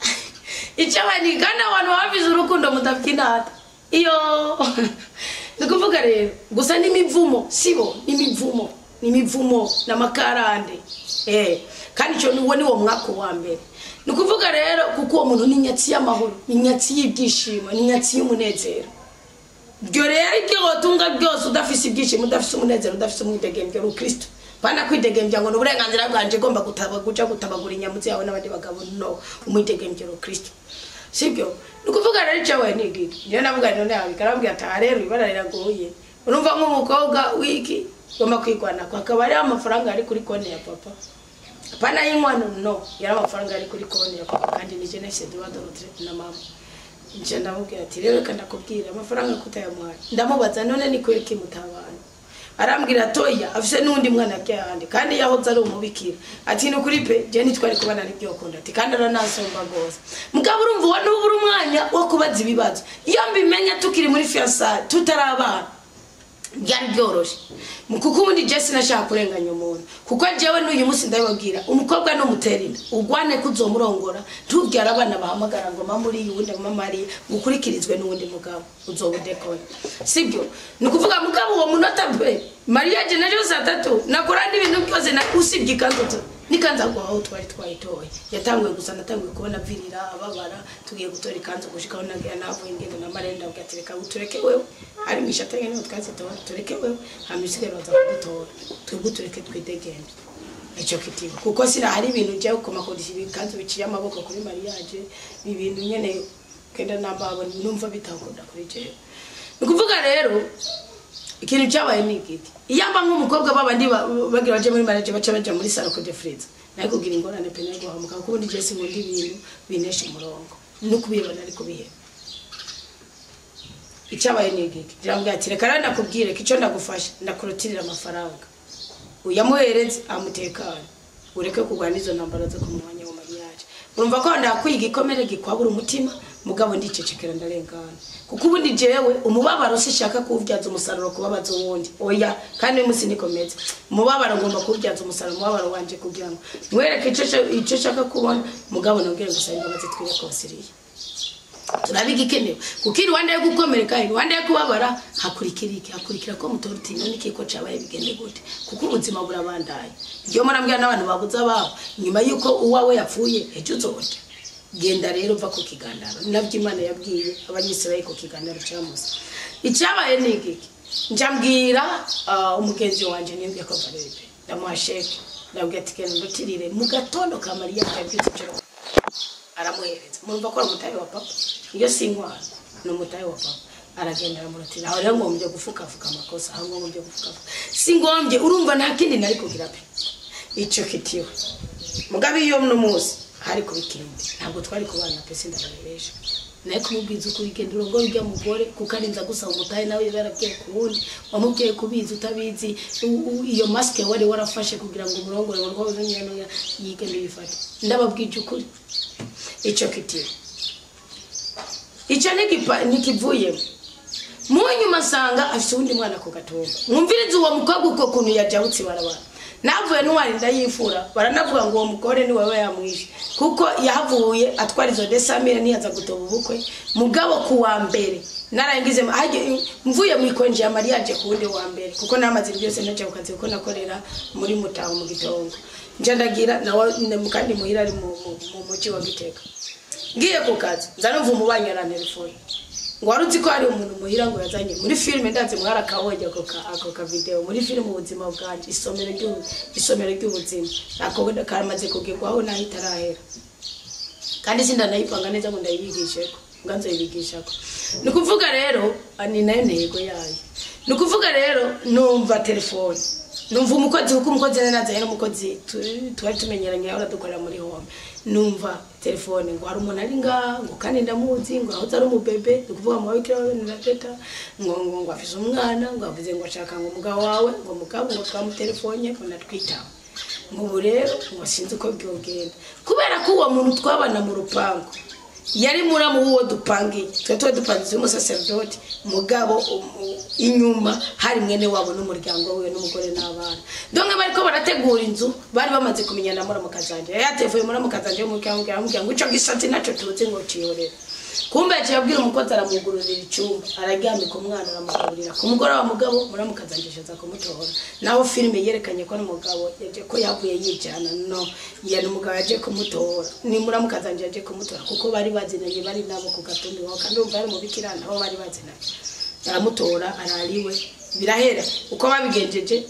S1: icyo abandi, kandi abantu baba urukundo mudafite inata iyo. Ni kuvuga rero gusa n'imivumo, sibo n'imivumo, n'imivumo n'amakarande. Kandi icyo niwo ni wo mwaka wa mbere. Ni ukuvuga rero kuko uwo muntu ni inyatsi y'amahoro, ni inyatsi y'ibyishimo, ni inyatsi y'umunezero. Ibyo rero ibyo wotunga byose udafise ibyishimo, udafise umunezero, udafise umwidegembyo uri Kristo, bana kwidegembya ngo ni uburenganzira bwanje, igomba gutaba guca gutabagura inyamutsi yawe n'abandi bagabo. No umwidegembyo uri Kristo, sibyo? Ni ukuvuga rero icyo we ni igiki. Niyo navuga none yawe arambwira ati: "Aha rero ibara riragoye." Urumva nk'umukobwa w'iki ugomba kwigwanako, hakaba hariho amafaranga ari kuri konti ya papa, apana y'inkwano, no yari amafaranga ari kuri konti ya papa, kandi nije nahise droit de retrait na mama. Nje ndamubwira ati: "Rero reka ndakubwira, amafaranga kutayamuhaye." Ndamubaza: "None ni kubera iki mutabana?" Arambwira atoya afise n'undi mwana byahandi, kandi yahoze ari umubikira. Ati: "Ni ukuri pe, je ntitwari kubana n'ibyokunda." Ati: "Kandi aranasomba rwose." Mugabo urumva uwo nubura umwanya wo kubaza ibibazo. Iyo mbimenya tukiri muri fiançailles, tutarabana, byari byoroshe, kuko ubundi je sinashaka kurenganya umuntu, kuko jewe n'uyu munsi ndabibabwira: umukobwa numutera inda, ugwane ko uzomurongora, ntubyara abana bahamagara ngo mama uriya, uwundi mama ariya, ngo ukurikirizwe n'uwundi mugabo, uzoba udekoye, sibyo? Ni ukuvuga mugabo uwo munota pe, mariage najo saa 3 nakora n'ibintu byose na usibye ikanzu n'ikanzu aho twari twayitoye yatanguye gusa. Natanguye kubona virira ababara, tugiye gutora ikanzu, gushikaho nagira navuye ngenda na marenda avuga ati: "Reka utureke wewe." Ari mwishata nyene twazitora, tureke wewe, hama usigaye baza kudutora twebwe, tureke twidegembye. Icyo kitiba kuko sina hari ibintu njya kumakodisha ibikanzu biciye amaboko kuri mariage, ibintu nyene kenda nambabo numva bitakunda kuri jewe. Ni ukuvuga rero ikintu cyabaye ni igiti. Iyo amba nk'umukobwa babandi bagira baje muri mariage baca baja muri salon kudefriza, nayo kugira ingorane pe, nayo guhamuka, kuko ubundi je sinkunda ibintu binesha umurongo no kubibona, ariko biheba. Icyabaye ni igiki? Ndamubwira ati: "Reka rero ndakubwire ko icyo ndagufasha, ndakurutirira amafaranga, uyamuhereze amutekane, ureke kurwana izo ntambara zo ku mwanya wa mariage." Urumva ko ndakwiga igikomere gikwabura umutima, mugabo ndicecekera ndarengana, kuko ubundi jewe umubabaro sishaka kuwubyaza umusaruro kubabaza uwundi, oya. Kandi uyu munsi nikomeze umubabaro, ngomba kuwubyaza umusaruro umubabaro wanje kugira ngo mwereke ico nshaka kubona, mugabo nongere gusaba imbabazi, twirekonsiliye, turabe igikenewe. Kuko iruhande yo gukomereka, iruhande yo kubabara, hakurikira iki? Hakurikira ko mutora uti: none iki ko cabaye, bigende gute? Kuko ubuzima burabandaye. Iyo murambwira n'abantu babuze ababo nyuma y'uko uwawe yapfuye, ejo uzorya. Genda rero uva ku kigandaro. Ni nabyo Imana yabwiye Abanyisirayeli ku kigandaro cya Musa. Icyabaye ni igiki? Njambwira umugenzi wanje nimbye ko Valeri, ndamuha chèque, ndabwira ati: genda ndutirire mu gatondo ka Mariya yabyutse ijoro. Aramuhereza. Murumva ko ari umutahe wa papa, iyo si inkwano, ni umutahe wa papa. Aragenda aramurutira. Aho rero ngombye gufukafuka amakosa, aho ngombye gufukafuka, si ngombye. Urumva nta kindi nari kugira pe, ico kitiwe. Mugabe iyo muno munsi hari kuba ikindi, ntabwo twari kubana pe, sindababesha. Naye kumubwiza ukuri: genda urongore urya mugore, kuko arinza gusaba umutahe, nawe yarabwiye ku wundi, wamubwiye kubizi utabizi, iyo masque wari warafashe kugira ngo umurongore ngo rwose yigende yifate. Ndababwije ukuri, ico kitiwe, icyo ntikivuyemo. Mu nyuma asanga afite uwundi mwana ku gatumba. Mwumvirize uwo mukobwa uko kuntu yajabutse ibarabara. Navuye ntwari ndayifura, baranavuga ngo uwo mugore ni wewe yamwishe, kuko yahavuye atwara izo 200 000, ntiyaza gutoba ubukwe. Mugabo ku wa mbere narangize mvuye mu ikonje ya mariage, ku wundi wa mbere, kuko namaze byose naje ku kazi, kuko nakorera muri Mutaho mu Gitongo, nje ndagira nawe kandi muhira ari mu mujyi wa Gitega. Ngiye ku kazi, nza numva umubanyi arantelefone ngo: wari uzi ko hari umuntu muhira ngo yazanye muri filime? Ndazi mwarakabonye ako ka video muri filime Ubuzima Bwanje, isomero ry'ubuzima. Ako karamaze kugerwaho naho itarahera, kandi sindanayipanga neza ngo ndayibigisheko, ngo nzoyibigishako. Ni ukuvuga rero ni nayo ntego yayo. Ni ukuvuga rero numva telefone, numva umukozi, kuko umukozi nari nazanye n'umukozi twari tumenyeranye, ahora dukorera muri home. Numva telefone ngo hari umuntu ari ngaha, ngo kandi ndamuzi, ngo ahoze ari umubebe, ni ukuvuga mu babikira bene na teta, ngo afise umwana, ngo avuze ngo ashaka ngo umugabo wawe, ngo mugabo ngo twamutelefone, ngo natwitaba, ngo ubu rero ngo sinzi uko byogenda, kubera ko uwo muntu twabana mu rupangu yari muramu w'uwo dupangiye. Twe tuba dupangiye umusaserodoti, mugabo inyuma hari mwene wabo n'umuryango wiwe n'umugore n'abana. Donc bariko barategura inzu, bari bamaze kumenyana. Muramukazanje yatevuye, muramukazanje y'umuryango aramubwira ngo ico gisatsi naco tuzi, ngo cihorere. Kumbe yaciye abwira umukozi, aramugururira icyumba, araryamika umwana, aramugaburira. Ku mugoroba mugabo muramukazanje aza kumutora. Naho filime yerekanye ko n'umugabo yaje, ko yavuye yijana, no yani umugabo yaje kumutora ni muramukazanje yaje kumutora, kuko bari bazinanye, bari nabo ku gatumbi iwabo, kandi urumva yari umubikira, nabo bari bazinanye. Aramutora, arariwe, birahera uko babigenjeje.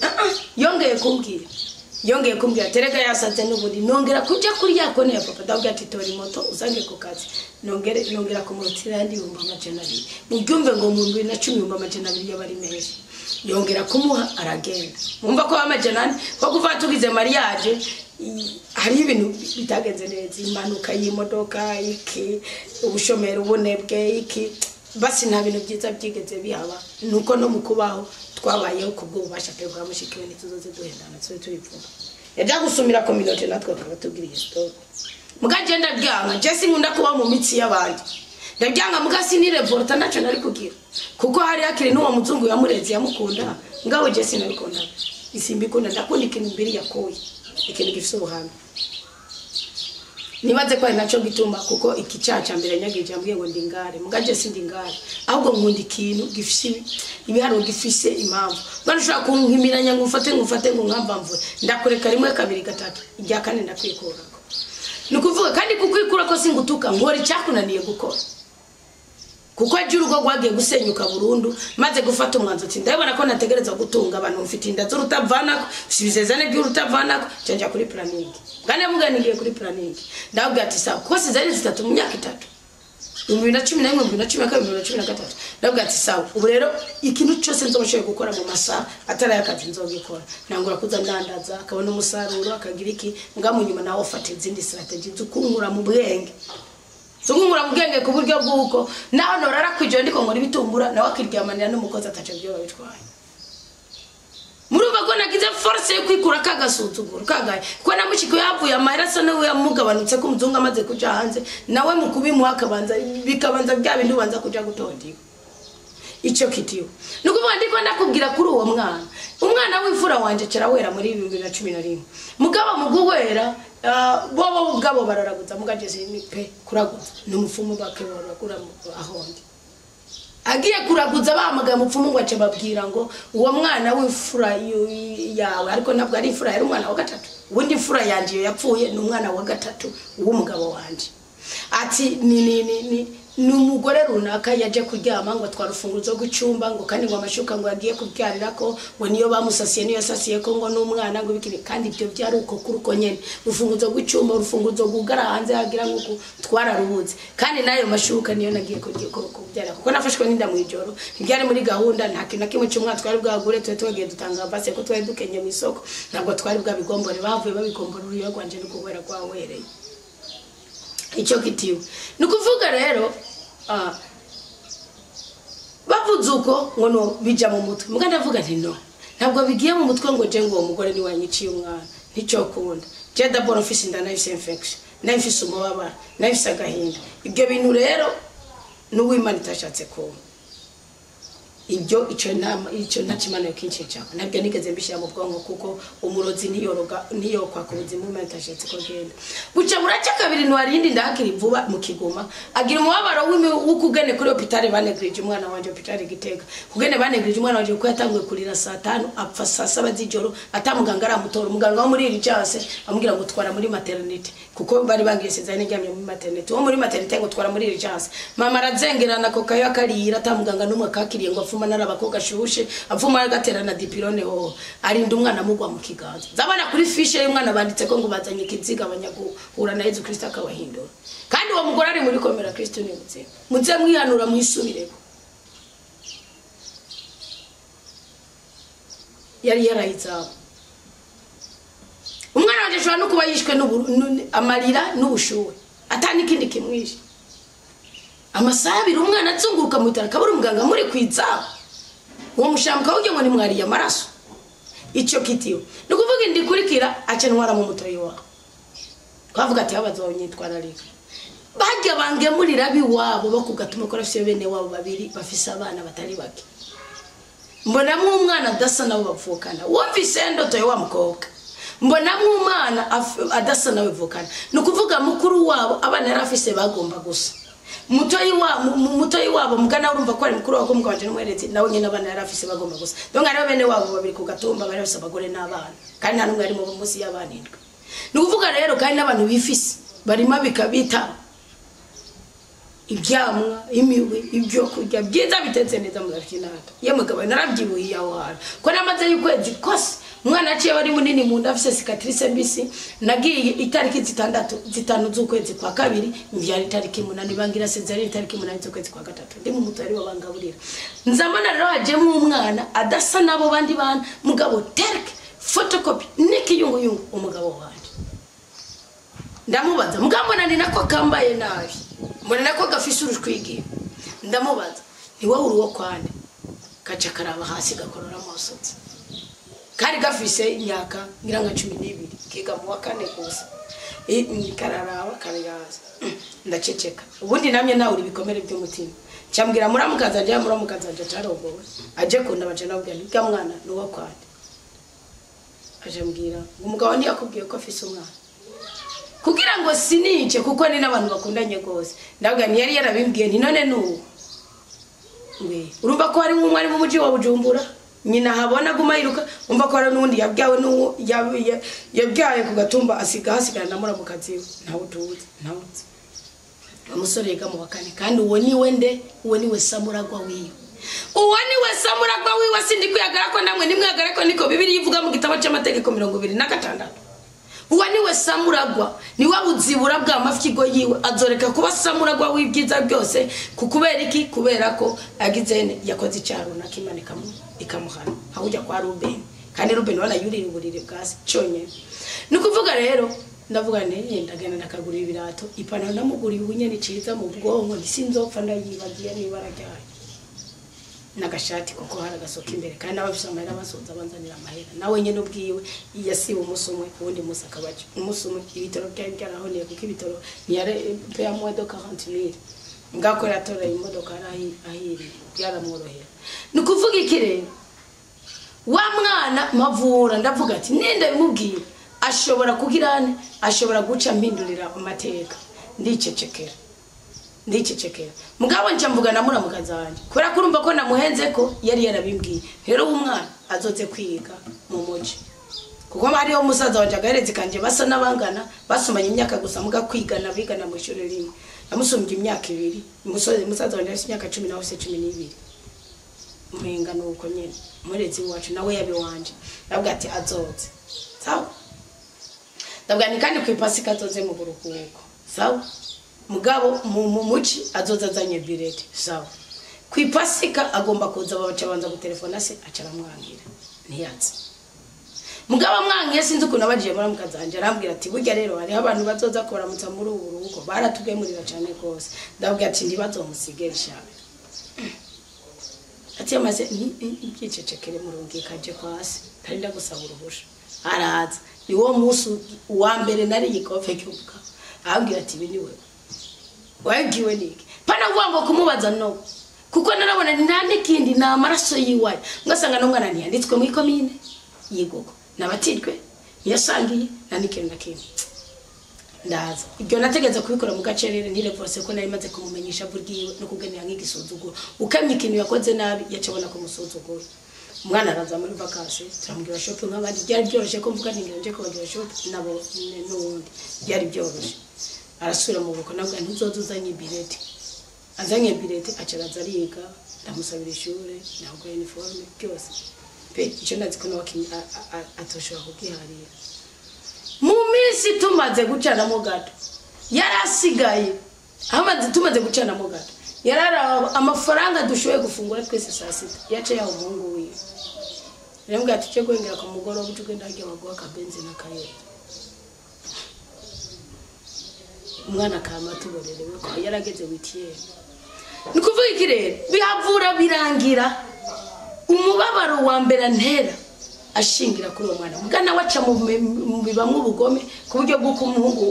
S1: Yongeye kumbwira terega yasaze n'ubundi. Nongera kuja kuri ya konti ya papa, ndabwira ati: tora imoto uzange ku kazi. Nongera kumurutira yandi 200,000. Mubyumve ngo mu 2010 200,000 yaba ari menshi. Yongera kumuha, aragenda. Mwumva ko 400 ko kuva tugize mariage hariho ibintu bitagenze neza: impanuka y'imodoka, iki, ubushomeri, ubunebwe, iki. Basi nta bintu byiza byigeze bihaba. Nuko no mu kubaho twabayeho kubw'ububasha pe bwa mushikiwe. Ntituzoze duhendana, tube tubivuga. Yajya gusumira communauté, natwe akaba tubwira iyi story. Muga je ndabyanga, je sinkunda kuba mu mitsi y'abandi, ndabyanga. Muga sinirevolta, naco nari kugira, kuko hari hakiri n'uwo muzungu yamureze yamukunda. Ngaho je sinabikunda, isimbikunda. Ndakunda ikintu mbiri yakuye, ikintu gifise ubuhamya. Nibaze ko ari naco gituma, kuko iki cyaha cya mbere nyagije yambwiye ngo ndi ngare. Muga je sindi ngare, ahubwo nkunda ikintu gifise ibiharuro, gifise impamvu. Bano ushobora kunkimiranya ngo ufate, ngo ufate, ngo nkampamvure, ndakureka rimwe, kabiri, gatatu, irya kane ndakwikurako. Ni ukuvuga kandi kukwikurako singutuka, nkora icyakunaniye gukora, kuko ejo urugo rwagiye gusenyuka burundu maze gufata umwanzuro uti: ndabona ko nategereza gutunga abantu, mfite inda z'urutavanako, mfite ibizezane by'urutavanako, njya kuri planning. Kandi muganigiye kuri planning, ndababwira ati: sawa, kuko sizari zitatu mu myaka 3, 2011, 2012, 2013. Ndababwira ati: sawa, ubu rero ikintu cyose nzobashoboye gukora mu masaha atari ay'akazi nzogikora. Nangura kuza ndandaza, akabona umusaruro, akagira iki. Mbwa mu nyuma nawe ufata izindi strategy zukungura mu bwenge, ku buryo bw'uko naho norara kwijoro ndiko nkora ibitumbura, nawe akiryamanira n'umukozi, ataco byo babitwaye. Murumva ko nagize force yo kwikura kagasuzuguro kagaye ko namushiko yavuye amahera asa nawe yamugabanutse ko umuzungu amaze kuja hanze nawe mu kubimuha akabanza bikabanza bya bintu banza kuja gutondika icyo kitiyo. Nukuvuga ndiko ndakubwira kuri uwo mwana, umwana w'imfura wanje cerawera muri 2011 mugabo muguwera bobo ubwabo bararaguza mugaje ni pe kuraguza n'umufumu bake baragura ahondi agiye kuraguza bahamagaye umupfumu ngo ace babwira ngo uwo mwana w'imfura yawe, ariko ntabwo ari imfura, yari umwana wa gatatu. Ubundi imfura yanje yapfuye ni umwana wa gatatu w'umugabo wanje. Ati ni ni ni ni numugore runaka yaje kuryama ngo atwara urufunguzo rw'icyumba ngo kandi ngo amashuka ngo yagiye kubyarira ko ngo niyo bamusasiye niyo yasasiye ko ngo n'umwana ngo bikiri, kandi ibyo byari uko kuri uko nyene urufunguzo rw'icyumba urufunguzo rwugara hanze hagira ngo twararubuze, kandi nayo mashuka niyo nagiye kubyara kuko nafashwe n'inda mu ijoro ntibyari muri gahunda, nta kintu na kimwe cy'umwana twari bwagure, twari twagiye dutanga avance ko twari dukenye mu isoko, ntabwo twari bwabigombore, bavuye babigombora uruyo rwanje no kuwera kwawereye icyo kitiwe. Nukuvuga rero bavuze uko ngo no bija mu mutwe, muga ndavuga nti no ntabwo bigiye mu mutwe ngo je ngo uwo mugore ni wanyiciye umwana nticyo kunda je d'abord mfise inda nafise infection nafise umubabaro nafise agahinda, ibyo bintu rero n'uwimana itashatse ko ibyo icyo nama icyo ntakimana yokinshaka nabyo nigeze mbishyira mu bwonko kuko umurozi ntiyoroga ntiyokwa ku buzima Imana itashatse ko genda buca buraca kabiri nwarindi ndakiri vuba mu Kigoma agira umubabaro w'ukugene kuri hôpital banegrije umwana wanje hôpital Gitega kugene banegrije umwana wanje kuko yatanguye kurira saa 5 apfa saa 7 z'ijoro atamuganga aramutora umuganga wo muri urgence amubwira ngo twara muri maternité kuko bari bangiye sezane njyamye muri maternité wo muri maternité ngo twara muri urgence mama arazengerana kokayo akarira atamuganga n'umwe akakiriye ngo afuma narabako gashushe avuma agaterana dipirone ho arinda umwana mugwa mu kiganza zabana kuri fiche y'umwana banditse ko ngo bazanye ikiziga abanyaguhura na Yesu Kristo akabahindura, kandi uwo mugore ari muri komera Kristo ni muzima muze mwihanura mwisubireko yari yarayizabo umwana wanje ashobora no kuba yishwe amarira n'ubushuwe atani ikindi kimwishe amasaha abiri umwana azunguruka mu bitaro akabura umuganga muri kwizabo uwo mushambuka w'ugira ngo ni mwariye amaraso icyo kitiyo. Nukuvuga indikurikira ace ntwara mu mutoyi wawe twavuga ati abazonyitwararika bajya bangemurira biwabo bo kugatuma ko rafise bene wabo babiri bafise abana batari bake mbonamwe umwana adasa nabo bavukana wumvise ndoto ya wa mukobwa mbonamwe umwana adasa nawe bavukana nukuvuga mukuru wabo abana yarafise bagomba gusa mutoyi wabo mugana urumva ko ari mukuru wako mugabanje n'umwerezi nawe nyine abana yarafise bagomba gusa donc ari bene wabo babiri ku gatumba bari bafise abagore n'abana kandi nta numwe ari mu munsi y'abana indwi. Nukuvuga rero kandi n'abantu bifise barima bikabita ibyamwa imiwe ibyo kurya byiza bitetse neza mu gakinata ye mugabo narabyibuhiye aho hantu ko namaze y'ukwezi kose umwana aciye wari munini mu nda afise cicatrice mbisi nagiye itariki 6 z'ukwezi kwa kabiri mbyara itariki 8 bangira sezari itariki 8 z'ukwezi kwa gatatu ndi mu mutari wabangaburira nzamana rero hajemo umwana adasa nabo bandi bana mugabo terke photocopy nikiyunguyungu umugabo wanje ndamubaza mugabo nani nako kambaye nabi mbona nako gafise urushwigi ndamubaza ni wowe uruwo kwande kaca karaba hasi gakorora amasotsi kari gafise imyaka ngira nka 12 kiga mu wa kane gusa kararaba karayaza ndaceceka ubundi namye nawe uri bikomere by'umutima cyambwira muramukaza njya muramukaza njya carongowe aje kunda baje nabwira nti mwana nuwo kwande aje mbwira umugabo ntiyakubwiye ko afise umwana kugira ngo sinice kuko ni n'abantu bakundanye gose ndavuga ni yari yarabimbwiye nti none nuwo we urumva ko hari umwe ari mu muji wa Bujumbura nyina habona guma yiruka umva ko hari n'undi yabyawe n'uwo yabyaye ku gatumba asiga hasigana na muramukazi we ntawe utuzi ntawe umusore yiga mu wakane kandi uwo niwe nde uwo niwe samuragwa wiwe uwo niwe samuragwa wiwe sindi kwiyagara ko namwe nimwagara ko niko Bibiliya ivuga mu gitabo cy'amategeko 26 uwo niwe samuragwa niwe buzibura bwa mafyigo yiwe azoreka kuba samuragwa w'ibyiza byose kukubera iki kubera ko agize yakoze icyaha runaka Imana ikamuhana ahujya kwa Ruben kandi Ruben wana yurira uburire bwase cyonyine. Nukuvuga rero ndavuga nti ndagenda ndakagura ibirato ipantaro namuguriye ubunyene ciza mu bwonko ntisinzopfa ndayibagiye nibara ryayo. N'agashati kuko hari agasoka imbere, kandi n'abafise amahera basoza banzanira amahera. Nawe nyene ubwiwe yasiba umunsi umwe, uwundi munsi akabaje umunsi umwe. Ibitaro byari byarahoneye, kuko ibitaro ntiyari payer moins de 40 000. Ngako yatoreye imodoka ahiriye, byaramworohera. Ni ukuvuga iki rero? Wa mwana mavura, ndavuga ati nenda bimubwira ashobora kugira ane, ashobora guca mpindurira amateka. Ndicecekera, ndicecekera. Mugabo nca mvuga na muramukazi wanje, kubera ko urumva ko namuhenze ko yari yarabimbwiye. Rero umwana azoze kwiga mu muji, kuko hariho musaza wanje agaherezi kanje basa n'abangana, basomanye imyaka gusa, muga kwigana bigana mu ishuri rimwe. Namusumbye imyaka 2. Musaza wanje afise imyaka 10, nawe afise 12. Umenga nuko nyene umurezi wacu nawe yabe wanje. Ndavuga ati azoze, sawa. Ndavuga ni kandi kwipasika azoze mu buruhuko, sawa. Mugabo mu muci azoza azanye bulletin, sawa. Kwipasika agomba kuza, baca banza gutelefona se, aca aramwangira ntiyaza. Mugabo amwangiye, sinzi ukuntu abagiye muri mukazanje, arambwira ati burya rero hariho abantu bazoza kubaramutsa muri ubu buruhuko, baratugemurira cyane rwose. Ndabwira ati ntibazomusigere shabe. Ati yamaze ntibyicecekere, murungika aje kwasi ntari ndagusaba uruhusha. Araza, ni wo munsi wa mbere nari ikofe cy'ubuka. Arambwira ati ibi ni wewe wabwiwe niki? Pana kuvuga ngo kumubaza, no, kuko narabona nta n'ikindi, ni amaraso yiwaye. Ngasanga n'umwana ntiyanditswe muri komine yigoko, nabatijwe, ntiyasangiye, nta n'ikintu na kimwe. Ndaza ibyo nategetse kubikora mu gace rero ntirevose, ko nari maze kumumenyesha buryiwe no kugenera nk'igisuzuguro. Ukamye ikintu yakoze nabi, yaca abona kumusuzugura. Umwana araza muri vacances, turamubwira shopping nk'abandi. Byari byoroshye ko mvuga nti nje kubagira shopping nabo n'uwundi, byari byoroshye. Arasubira mu buko, nabwo ntuzoza uzanye bulletin. Azanye bulletin, aca araza ariga. Ndamusabira ishure, ndamugura uniforme, byose pe. Icyo ndazi ko nawe atoshobora kugiharira. Mu minsi tumaze gucanamo gato, yarasigaye amaze, tumaze gucanamo gato, yararaba amafaranga dushoboye gufungura twese saa sita, yaca yaha umuhungu wiwe. Aramubwira ati cyo guhengera ku mugoroba, uce ugenda harya baguha akabenzi n'akayeri. Umwana akama tubonerewe ko yarageze huitième. Ni ukuvuga iki rero? Bihavura birangira umubabaro wa mbere antera ashingira kuri uwo mwana. Mugana waca mu bibamwe ubugome, ku buryo bw'uko umuhungu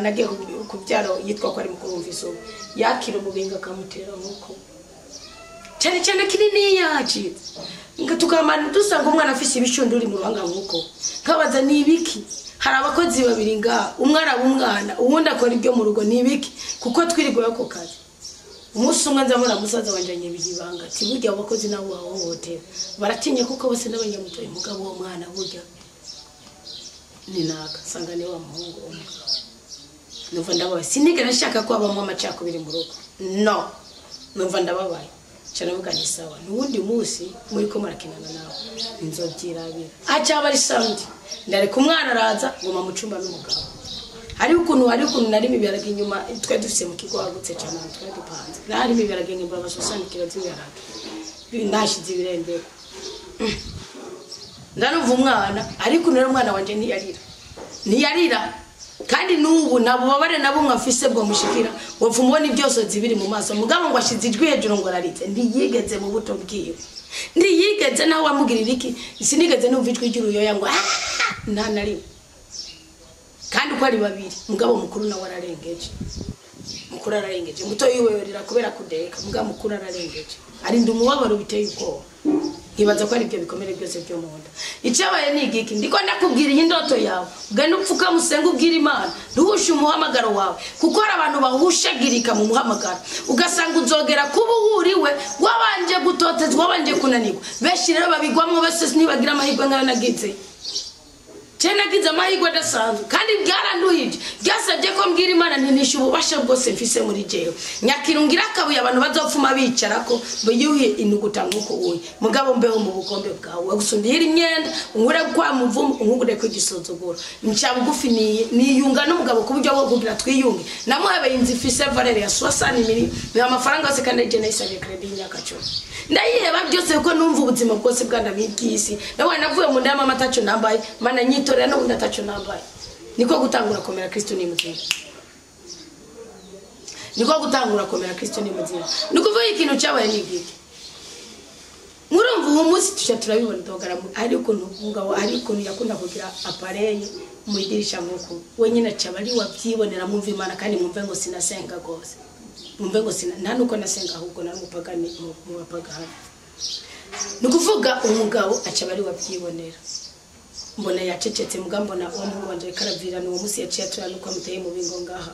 S1: nagiye kubyara yitwa ko ari mukuru, wumvise ubu yakira umubinga akamutera nk'uko cyane cyane kinini yacitse. Nga tukamana dusanga umwana afise ibishunduri mu ruhanga nk'uko. Nkabaza ni ibiki? Hari abakozi babiri ngaha, umwe araba umwana, uwundi akora ibyo mu rugo, ni ibiki? Kuko twiriwe ako kazi. Umunsi umwe nzabona musaza wanje anyibira ibanga ati burya abo bakozi nabo bahohotera baratinye, kuko bose n'abanyamutoye. Mugabo uwo mwana burya ni naka, nsanga ni wa muhungu umwe. Numva ndababaye, sinigera nshaka ko habamo amacakubiri mu rugo, no. Numva ndababaye cyane, mvuga nti sawa, n'uwundi munsi muri ko murakinana nawe inzobyirabira. Acaba ari samedi, ndareka umwana araza, nguma mu cyumba n'umugabo. Hariho ukuntu narimo ibiharage inyuma, twari dufise mu kigo hagutse cyane, ahantu twari dupanze narimo ibiharage, nkimbura amasosani kilo z'ibiharage nashize ibirembeko. Ndanumva umwana, ariko rero umwana wanje ntiyarira, ntiyarira. Kandi n'ubu nta bubabare na bumwe afise bwo mushikira wopfa umubona ibyose zibiri mu maso. Mugabo ngo ashize ijwi hejuru ngo araritse, ntiyigeze mu buto bwiwe, ntiyigeze. Nawe wamugirira iki? Sinigeze numva ijwi ry'uruyoya ngo "Ah!" nta na rimwe. Kandi uko ari babiri, mugabo mukuru nawe ararengeje, mukuru ararengeje. Muto yiwe kubera kudeka, mugabo mukuru ararengeje, arinda umubabaro biteye ubwoba. Nkibaza ko ari ibyo bikomere byose byo mu nda. Icyabaye ni igiki? Ndiko ndakubwira iyi ndoto yawe, ugende upfukame usenge, ubwire Imana ntuhushe umuhamagaro wawe, kuko hari abantu bahushagirika mu muhamagaro, ugasanga uzogera kuba uhuriwe wabanje gutotezwa, wabanje kunanirwa. Benshi rero babigwamwo bose ntibagira amahirwe nk'ayo nagize. Je nagize amahirwe adasanzwe, kandi byaranduhije. Byasabye ko mbwira Imana nti nishe ububasha bwose mfise muri jewe, nyakirungira akabuye abantu bazopfuma bicarako biyuhe inuguta nk'uko uyu mugabo mbeho mu bukombe bwawe gusa, undihira imyenda, unkure kwa muvumo, unkure ko igisuzuguro. Nca bugufi, niyunga n'umugabo ku buryo bwo kugira twiyunge. Namuhabeye inzu ifise valeur ya 60 millions, ni amafaranga yose, kandi je nayisabiye crédit y'imyaka 10, ndayiheba byose, kuko numva ubuzima bwose bwandabibw'isi. Nawe navuye mu nda ya mama ataco nambaye, mana nyitorera n'ubundi ataco nambaye. Niko gutangura komera Kristo ni muzima, niko gutangura komera Kristo ni muzima. Ni ukuvuga ikintu cyabaye ni igiki? Murumva uwo munsi tuca turabibona dogara ari ukuntu umugabo ari ukuntu yakunda kugira appareil mu idirisha nkuko wenyine aca bari wabyibonera. Mwumva Imana kandi mwumve ngo sinasenga gose, mwumve ngo sina nta nuko nasenga, ahubwo nari umupagani mu bapagani. Ni ukuvuga umugabo aca bari wabyibonera. Mbona yacecetse, muga mbona uwo muhungu wanje ariko aravirana. Uwo munsi yaciye atura nuko amuteye mu bingo ngaha,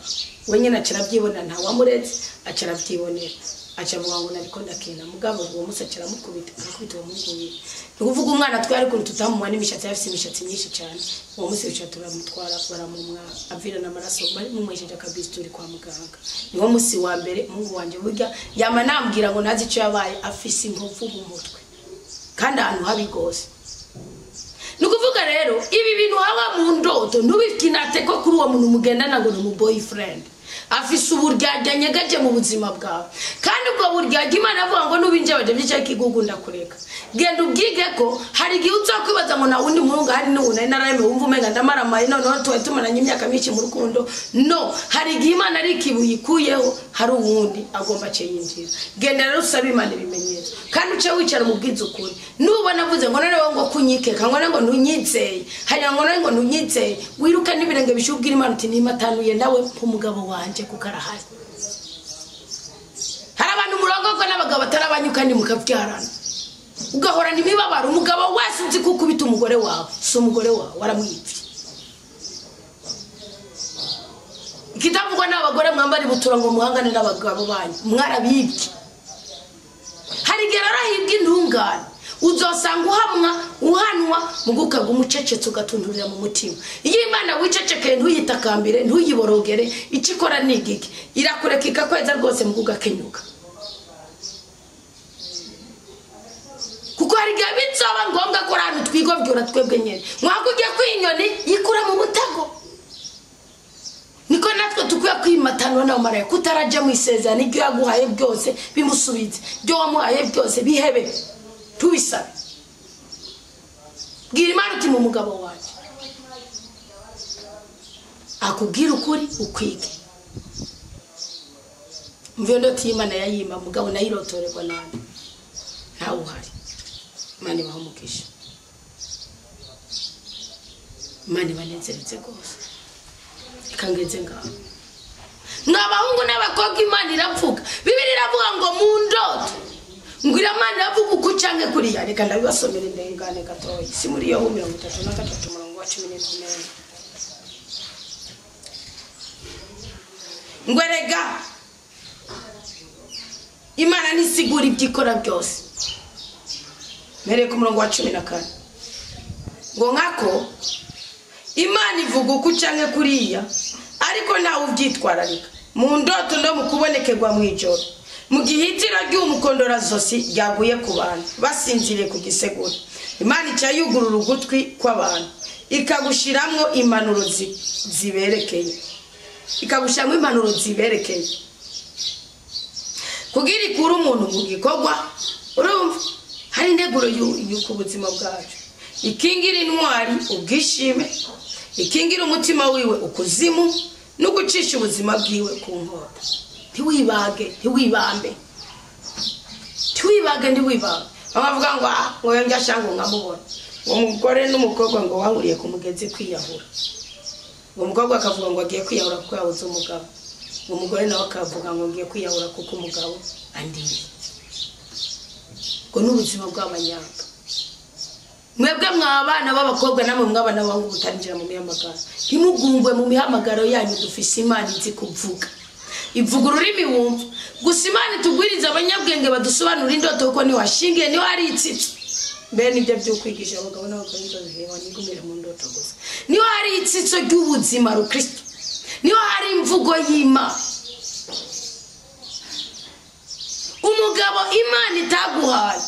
S1: wenyine aca arabyibonera, nta wamuretse, aca arabyibonera, aca avuga ngo nariko ndakina. Mugabo uwo munsi aca aramukubita, arakubita uwo muhungu wiwe. Ni ukuvuga umwana twari ukuntu tutamumwa n'imishatsi, yari afise imishatsi myinshi cyane. Uwo munsi bica turamutwara, baramumwa avirana amaraso, bari mumwesheje akabisituri kwa muganga. Niwo munsi wa mbere umuhungu wanje burya yama nambwira ngo ntazi ico yabaye, afise inkovu mu mutwe kandi ahantu habi gose. Ni ukuvuga rero ibi bintu haba mu ndoto, ntubikinate ko kuri uwo muntu mugendana ngo ni umu boyfriend, afise uburyarya nyegaje mu buzima bwawe. Kandi ubwo buryarya Imana avuga ngo nubinjebaje by'icyo kigugu ndakureka. Genda ubwige ko hari igihe uzakwibaza ngo nta wundi muhungu hari n'ubu nari nararemewe, wumva umenga ndamaramaye, noneho tuba tumaranye imyaka myinshi mu rukundo. No hari igihe Imana ari ikibuye ikuyeho, hari uwundi agomba ace yinjira. Genda rero usabe Imana ibimenyetso kandi uce wicara umubwize ukuri. Nubona avuze ngo noneho ngo kunyikeka, ngo ngo ntunyizeye, hanyuma ngo ngo ntunyizeye, wiruke n'ibirenge bishyuye, ubwira Imana uti nimatanuye nawe nk'umugabo wanje kuko arahari. Hari abantu murongorwa n'abagabo batari abanyu kandi mukabyarana, ugahorana imibabaro. Umugabo wese uzi ko ukubita umugore wawe si umugore wawe, waramwibye. Ikitavugwa n'abagore mwambara ibutura ngo muhangane n'abagabo banyu, mwarabibye. Hari igihe rero hibwa intungane, uzosanga uhamwa uhanwa mugukaga umucecetse, ugatundurira mu mutima. Iyo Imana wicecekeye, ntuyitakambire, ntuyiborogere, icyo ikora ni igiki? Irakureka ikakweza rwose mugugakenyuka, kuko hari igihe bizaba ngombwa ko ahantu twigobyora twebwe nyine. Mwaka ugiye kwinyoni yikura mu mutego, niko natwe tukwiye kwimatanwa nawe maraya kutarajya mu isezerano. Ibyo yaguhaye byose bimusubize, ibyo wamuhaye byose bihebe, tubisabe. Bwira Imana uti mu mugabo wanjye akubwira ukuri ukwige. Mvuye ndoto y'Imana yayima, mugabo nayirotorerwa nande ntawe uhari. Imana ibaha umugisha, Imana ibanezeretse rwose. Reka ngeze ngaho. Mw'abahungu n'abakobwa, Imana iravuga. Bibiri iravuga ngo mu ndoto ngo Imana iravuga uku canke kuriya. Reka ndabibasomera indengane gatoya, si muri Yobu 33 umurongo wa 17 ngo erega Imana ntisigura ibyo ikora byose. Mpereye ku murongo wa 14 ngo nkako Imana ivuga uku canke kuriya, ariko ntawe ubyitwararika mu ndoto no mu kubonekerwa mu ijoro, mu gihe itira ry'umukondorazosi ryaguye ku bantu basinziriye ku gisegura. Imana ica yugurura ugutwi kw'abantu, ikagushiramwo impanuro ziberekeye, ikagushiramwo impanuro ziberekeye kugira ikure umuntu mu gikorwa. Urumva hari integuro y'uko ubuzima bwacu ikingira intwari ubwishime, ikingira umutima wiwe ukuzimu, no gucisha ubuzima bwiwe ku nkota. Ntiwibage, ntiwibambe, ntiwibage, ntiwibambe. Bamwe bavuga ngo ngo yongeye ashanga ngo nkamubona ngo umugore n'umukobwa ngo bahuriye ku mugezi kwiyahura, ngo umukobwa akavuga ngo agiye kwiyahura kuko yabuze umugabo, ngo umugore nawe akavuga ngo ngiye kwiyahura kuko umugabo andiye. Ngo n'ubuzima bw'abanyanga. Mwebwe mwabana b'abakobwa namwe mwabana b'abahungu mutarinjira mu mihamagaro, ntimugungwe mu mihamagaro yanyu. Dufise Imana izi kuvuga, ivuga ururimi wumva. Gusa Imana itugwiriza abanyabwenge badusobanura indoto, kuko niho hashingiye, niho hari itsitso. Mbere nibyo byo kwigisha abagabo n'abagore inzozi, nigumire mu ndoto gusa. Niho hari itsitso ry'ubuzima rukristo, niho hari imvugo y'Imana. Umugabo Imana itaguhaye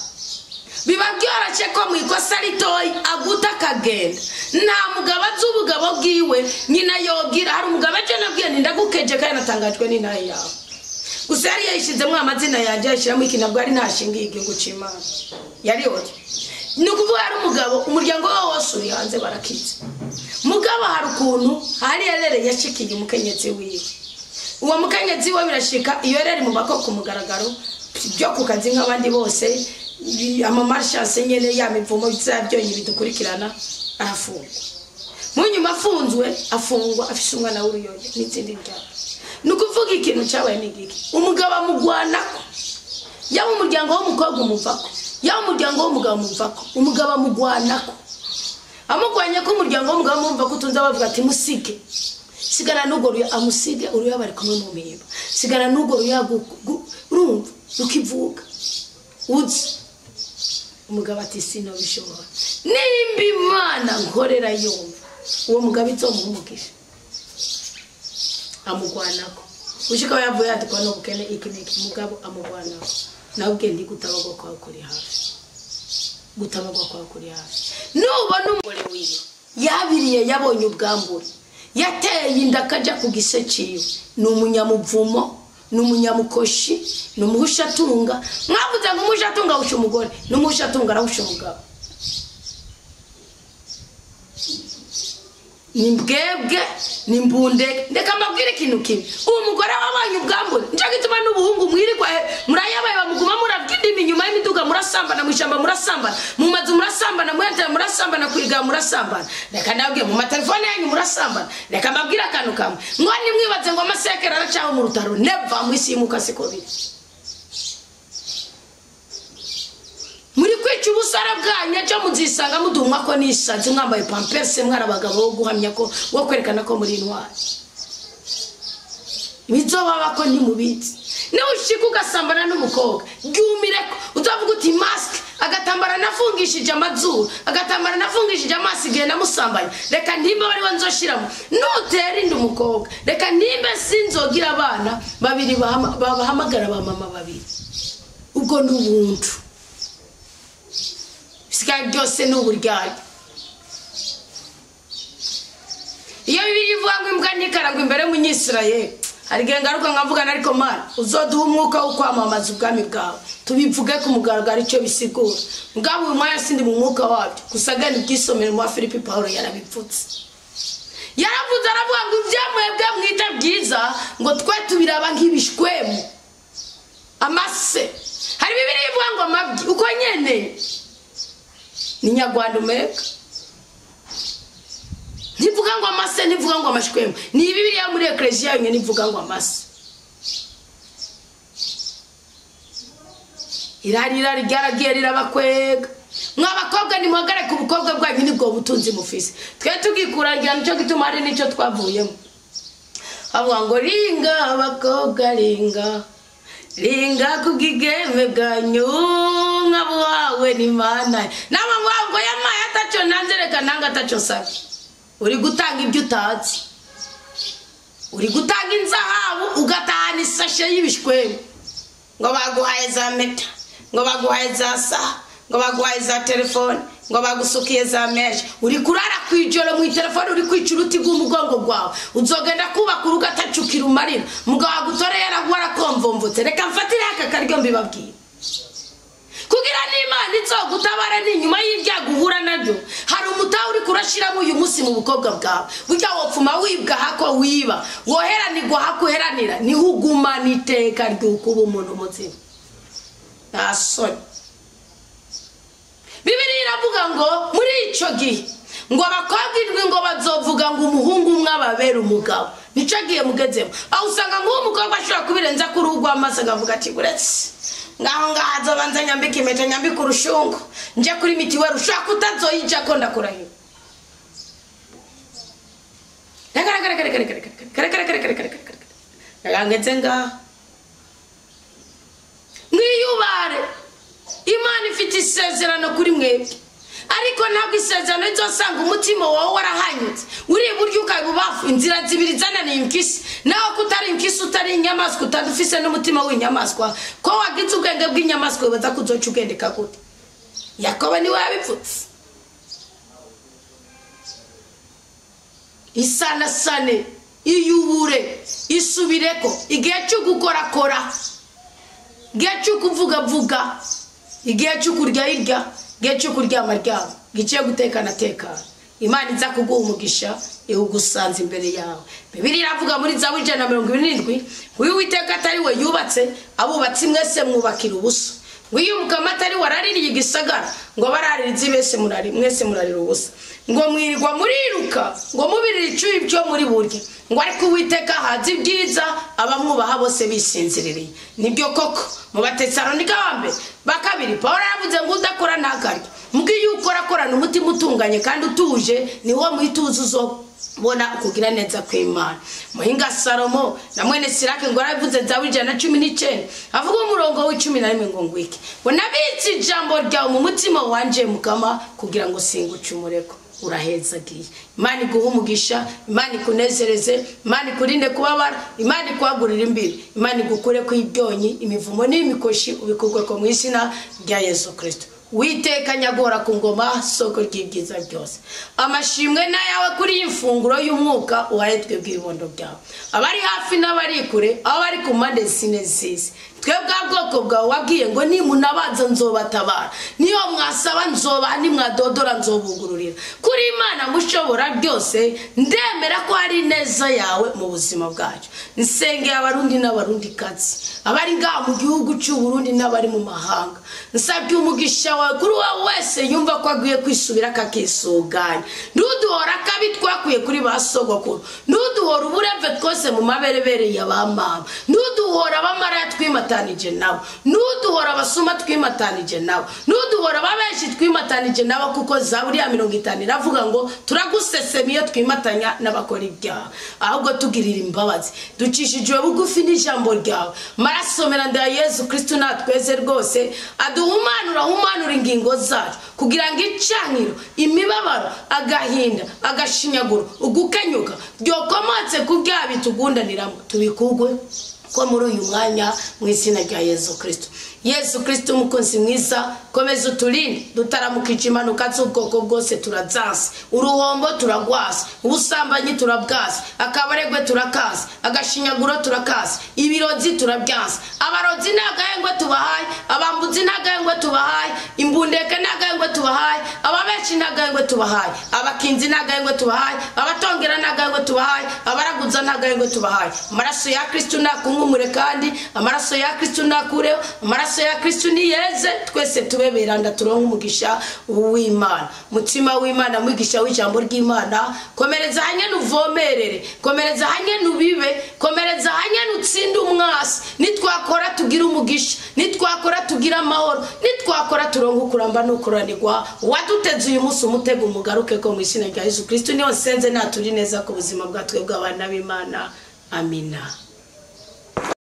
S1: biba byoroshye ko mu ikosa ritoyi aguta akagenda. Nta mugabo azi ubugabo bwiwe nyina yobwira. Hari umugabo ejo nabwiye nti ndagukeje kandi natangajwe n'intahe yawe. Gusa yari yayishizemo amazina yanjye, yayishyiramo iki, nabwo ari ntashingiye igihugu c'Imana yari yoye. Ni ukuvuga hari umugabo umuryango we wose uri hanze barakitse. Mugabo hari ukuntu hari erere yashikiye umukenyezi wiwe. Uwo mukenyezi we birashika iyo erere mu bako ku mugaragaro byo ku kazi nk'abandi bose. Amamarshase nyene ya mivumo byonyi bidukurikirana, arafungwa. Munyuma afunzwe, afungwa afise umwana w'uruyoya n'izindi njyana. Ni ukuvuga ikintu cyabaye ni igiki? Umugabo amugwanako, yaba umuryango w'umukobwa umuvako, yaba umuryango w'umugabo umuvako, umugabo amugwanako. Amugwanye ko umuryango w'umugabo amumva ko utunze, bavuga ati musige, sigana n'urwo ruya, amusige uruya bari kumwe mu mihiba, sigana n'urwo ruya urumva rukivuga uzi. Umugabo ati sinobishobora, nimba Imana nkorera yumva uwo mugabo izomuha umugisha. Amugwanako ushika yavuye yadukwa n'ubukene iki n'iki, umugabo amugwanako. Nawe ubwe ndi gutabagwa kwawe kuri hafi, gutabagwa kwawe kuri hafi. Nubona umugore wiwe yabiriye, yabonye ubwambure, yateye inda akajya ku gise ciwe, ni umunyamuvumo, ni umunyamukoshi, ni umuhushatunga. Mwavuze ngo umuhushatunga ahusha umugore, ni umuhushatunga arahusha umugabo. Ni mbwebwe, ni mbundeke. Ndeka mbabwire ikintu kimwe, uwo mugore wabonye ubwambure, nico gituma n'ubuhungu mwirirwa murayabaye bamuguma murabwa indimi inyuma y'imiduga, murasambana mu ishyamba, murasambana mu mazu, murasambana mu yatera, murasambana kwiga, murasambana. Reka ndababwire, mu matelefone yanyu murasambana. Reka mbabwire akantu kamwe, ngo nimwibaze ngo amasekera aracaho mu rutaro, neva mu isi y'umuka siko biri. Muri kwica ubusara bwanyu, ejo muzisanga mudumwa ko nisanze mwambaye pampers, mwari abagabo bo guhamya ko wo kwerekana ko muri intwari. Bizobaba ko ntimubizi. Niba ushika ugasambana n'umukobwa, ryumireko, uzavuga uti mask, agatambara nafungishije amazuru, agatambara nafungishije amaso igihe namusambanye, reka ntimbe bariwe nzoshiramo. Nutera inda umukobwa, reka ntimbe sinzogira abana babiri babahamagara ba mama babiri. Ubwo ni ubuntu. Bisigaye byose ni uburyarya. Iyo Bibiliya ivuga ngo imbwa ntikarangwe imbere y'Umunyisirayeli, hari igihe ngaruka nkavugana, ariko Mana uzoduha umwuka wo kwamamaza ubwami bwawe, tubivuge ku mugaragaro icyo bisigura. Mugabo uyu mwanya sindi mu mwuka wabyo, gusa gana ibyisomero mu Filipi, Pawulo yarabivutse. Yaravuze, aravuga ngo ibyo mwebwe mwita byiza, ngo twe tubiraba nk'ibishwemu, amase. Hari Bibiliya ivuga ngo amabyi, uko nyene ni Nyarwanda umeka. Ntivuga ngo amase, ntivuga ngo amashwemu. Ni Bibiliya muri Ecclesia yonyine ivuga ngo amase. Irari irari ryaragiye rirabakwega. Mwa bakobwa nimuhagarare ku bukobwa bwanyu, nibwo butunzi mufise. Twe tugikurangira, nico gituma hari nico twavuyemo. Avuga ngo ringa abakobwa, ringa ringa kubwigeme bwanyu nkabuhawe n'Imana. Nama ngo yamaye ataco nanze, reka nanga ataco nsabye. Uri gutanga ibyo utazi, uri gutanga inzahabu ugatahana isashe y'ibishwemu, ngo baguhaye za meta, ngo baguhaye za saha, ngo baguhaye za telefone, ngo bagusukiye za meshe. Uri kurara kwijoro mu telefone, uri kwica uruti rw'umugongo gwawe. Uzogenda kubaka urugo atacukira umarira, mugabo agutore yarakomvomvutse. Reka mfatire aka karyo mbibabwire, kugira n'Imana izogutabara ni nyuma y'ibyago uhura nabyo. Hari umutaha uri kurashiramo uyu munsi mu bukobwa bwawe, burya wopfuma wibwa hako wiba, woheranirwa hako uheranira, niho ugumana iteka ry'uko uba umuntu muzima. Nta soni. Bibiliya iravuga ngo muri ico gihe ngo abakobwa indwi ngo bazovuga ngo umuhungu umwe ababere umugabo. Nico gihe mugezemo, aho usanga nk'uwo mukobwa ashobora kubirenza kuri urwo amaso akavuga ati uretse ngaho ngaho azobanza nyambike impeta, nyambike urushungu, nje kuri mitiweli, ushobora kutazoyija ko ndakurahira. Reka reka reka reka reka reka reka reka reka reka reka reka ngeze ngaho. Mwiyubare, Imana ifite isezerano kuri mwebwe, ariko ntabwo isezerano rizosanga umutima wawe warahanyutse. Uri buryo ukabubafu inzira zibiri zananiye impyisi, nawe ko utari impyisi, utari inyamaswa, utadufise n'umutima w'inyamaswa, ko wagize ubwenge bw'inyamaswa, wibaza ko uzoca ugendeka gute? Yakobo niwe yabivutse. Isanasane, iyubure, isubireko, igihe cyo gukorakora, igihe cyo kuvugavuga, igihe cyo kurya irya, igihe cyo kuryama ryama, igihe cyo gutekana tekana. Imana iza kuguha umugisha iwugusanze imbere yawe. Bibiliya iravuga muri Zaburi 127, uyu Uwiteka atari we yubatse, abubatsi mwese mwubakira ubusa. Ngo iyo Umukama atari waraririye igisagara, ngo bararirize bese murari mwese murarira ubusa. Ngo mwirirwa muriruka ngo mubirira icuyi byo muri burya, ngo ariko Uwiteka ahaza ibyiza abamwubaha bose bisinziririye. Nibyo koko mu Batesalonika wa mbere ba kabiri Pawulo yaravuze ngo udakora ntakarye. Mbwiye ukora akorana umutima utunganye kandi utuje, ni wo muhituza uzobona kugira neza kw'Imana. Muhinga Salomo na mwene Sirake ngo yaravuze Zaburi 119 avuga umurongo w'11 ngo ngwiki, ngo nabitse ijambo ryawe mu mutima wanje Mukama kugira ngo singucumureko. Urahezagiye. Imana iguhe umugisha, Imana ikunezereze, Imana ikurinde kubabara, Imana ikwagurire imbibi, Imana igukure ku ibyonyi, imivumo n'imikoshi, ubikurwe ko mu izina rya Yesu Kristo. Uwiteka nyagora ku ngoma, soko ry'ibyiza byose. Amashimwe n'ayawe kuri iyi mfunguro y'umwuka uhaye twebwe ibibondo byawe, abari hafi n'abari kure, aho bari ku mpande zine z'isi. Twebwe bwoko bwawe wabwiye ngo nimunabaza nzobatabara, niyo mwasaba nzobaha, nimwadodora nzobugururira. Kuri Imana mushobora byose, ndemera ko ari neza yawe mu buzima bwacu. Nsengeye Abarundi n'Abarundi kazi, abari ngaha mu gihugu cy'u Burundi n'abari mu mahanga, nsabye umugisha wawe kuri wowe wese yumva ko agiye kwisubira akakisuganya. Ntuduhora akabi twakwiye kuri ba sogokuru, ntuduhora uburemve twose mu maberebere ya ba mama, ntuduhora abamaraya twimatanije nabo, ntuduhora abasuma twimatanije nabo, ntuduhora ababeshi twimatanije nabo, kuko Zaburi ya 50 iravuga ngo turagusesema iyo twimatanya n'abakora ibyaha. Ahubwo tugirira imbabazi, ducishijwe bugufi n'ijambo ryawe. Maraso meranda ya Yesu Kristo natweze rwose, aduhumanura humanura ingingo zacu kugira ngo icankiro, imibabaro, agahinda, agashinyaguro, ugukenyuka byokomotse ku byaha bitugundaniramo tubikugwe ko muri uyu mwanya mu izina rya Yesu Kristo. Yesu Kristo umukunzi mwiza, komeza uturinde dutaramukije impanuka z'ubwoko bwose, turazanse uruhombo turagwasa, ubusambanyi turabwasa, akabaregwe turakasa, agashinyaguro turakasa, ibirozi turabyansa, abarozi n'agahengwe tubahaye, abambuzi n'agahengwe tubahaye, imbundeke n'agahengwe tubahaye, ababeshi n'agahengwe tubahaye, abakinzi n'agahengwe tubahaye, abatongera n'agahengwe tubahaye, abaraguza n'agahengwe tubahaye. Amaraso ya Kristo nakunkumure, kandi amaraso ya Kristo nakureho, amaraso ya Kristo niyeze, twese tube beranda turonke umugisha w'Imana. Mutima w'Imana, mwigisha w'ijambo ry'Imana, komereza hanye nuvomerere, komereza hanye nubibe, komereza hanye nutsinde umwasi. Nitwakora tugira umugisha, nitwakora tugira amahoro, nitwakora turonke ukuramba n'ukuranirwa. Waduteze uyu munsi umutego umugaruke ko mu izina rya Yesu Kristo niyo nsenze naturi neza ku buzima bwa twebwe abana b'Imana. Amina.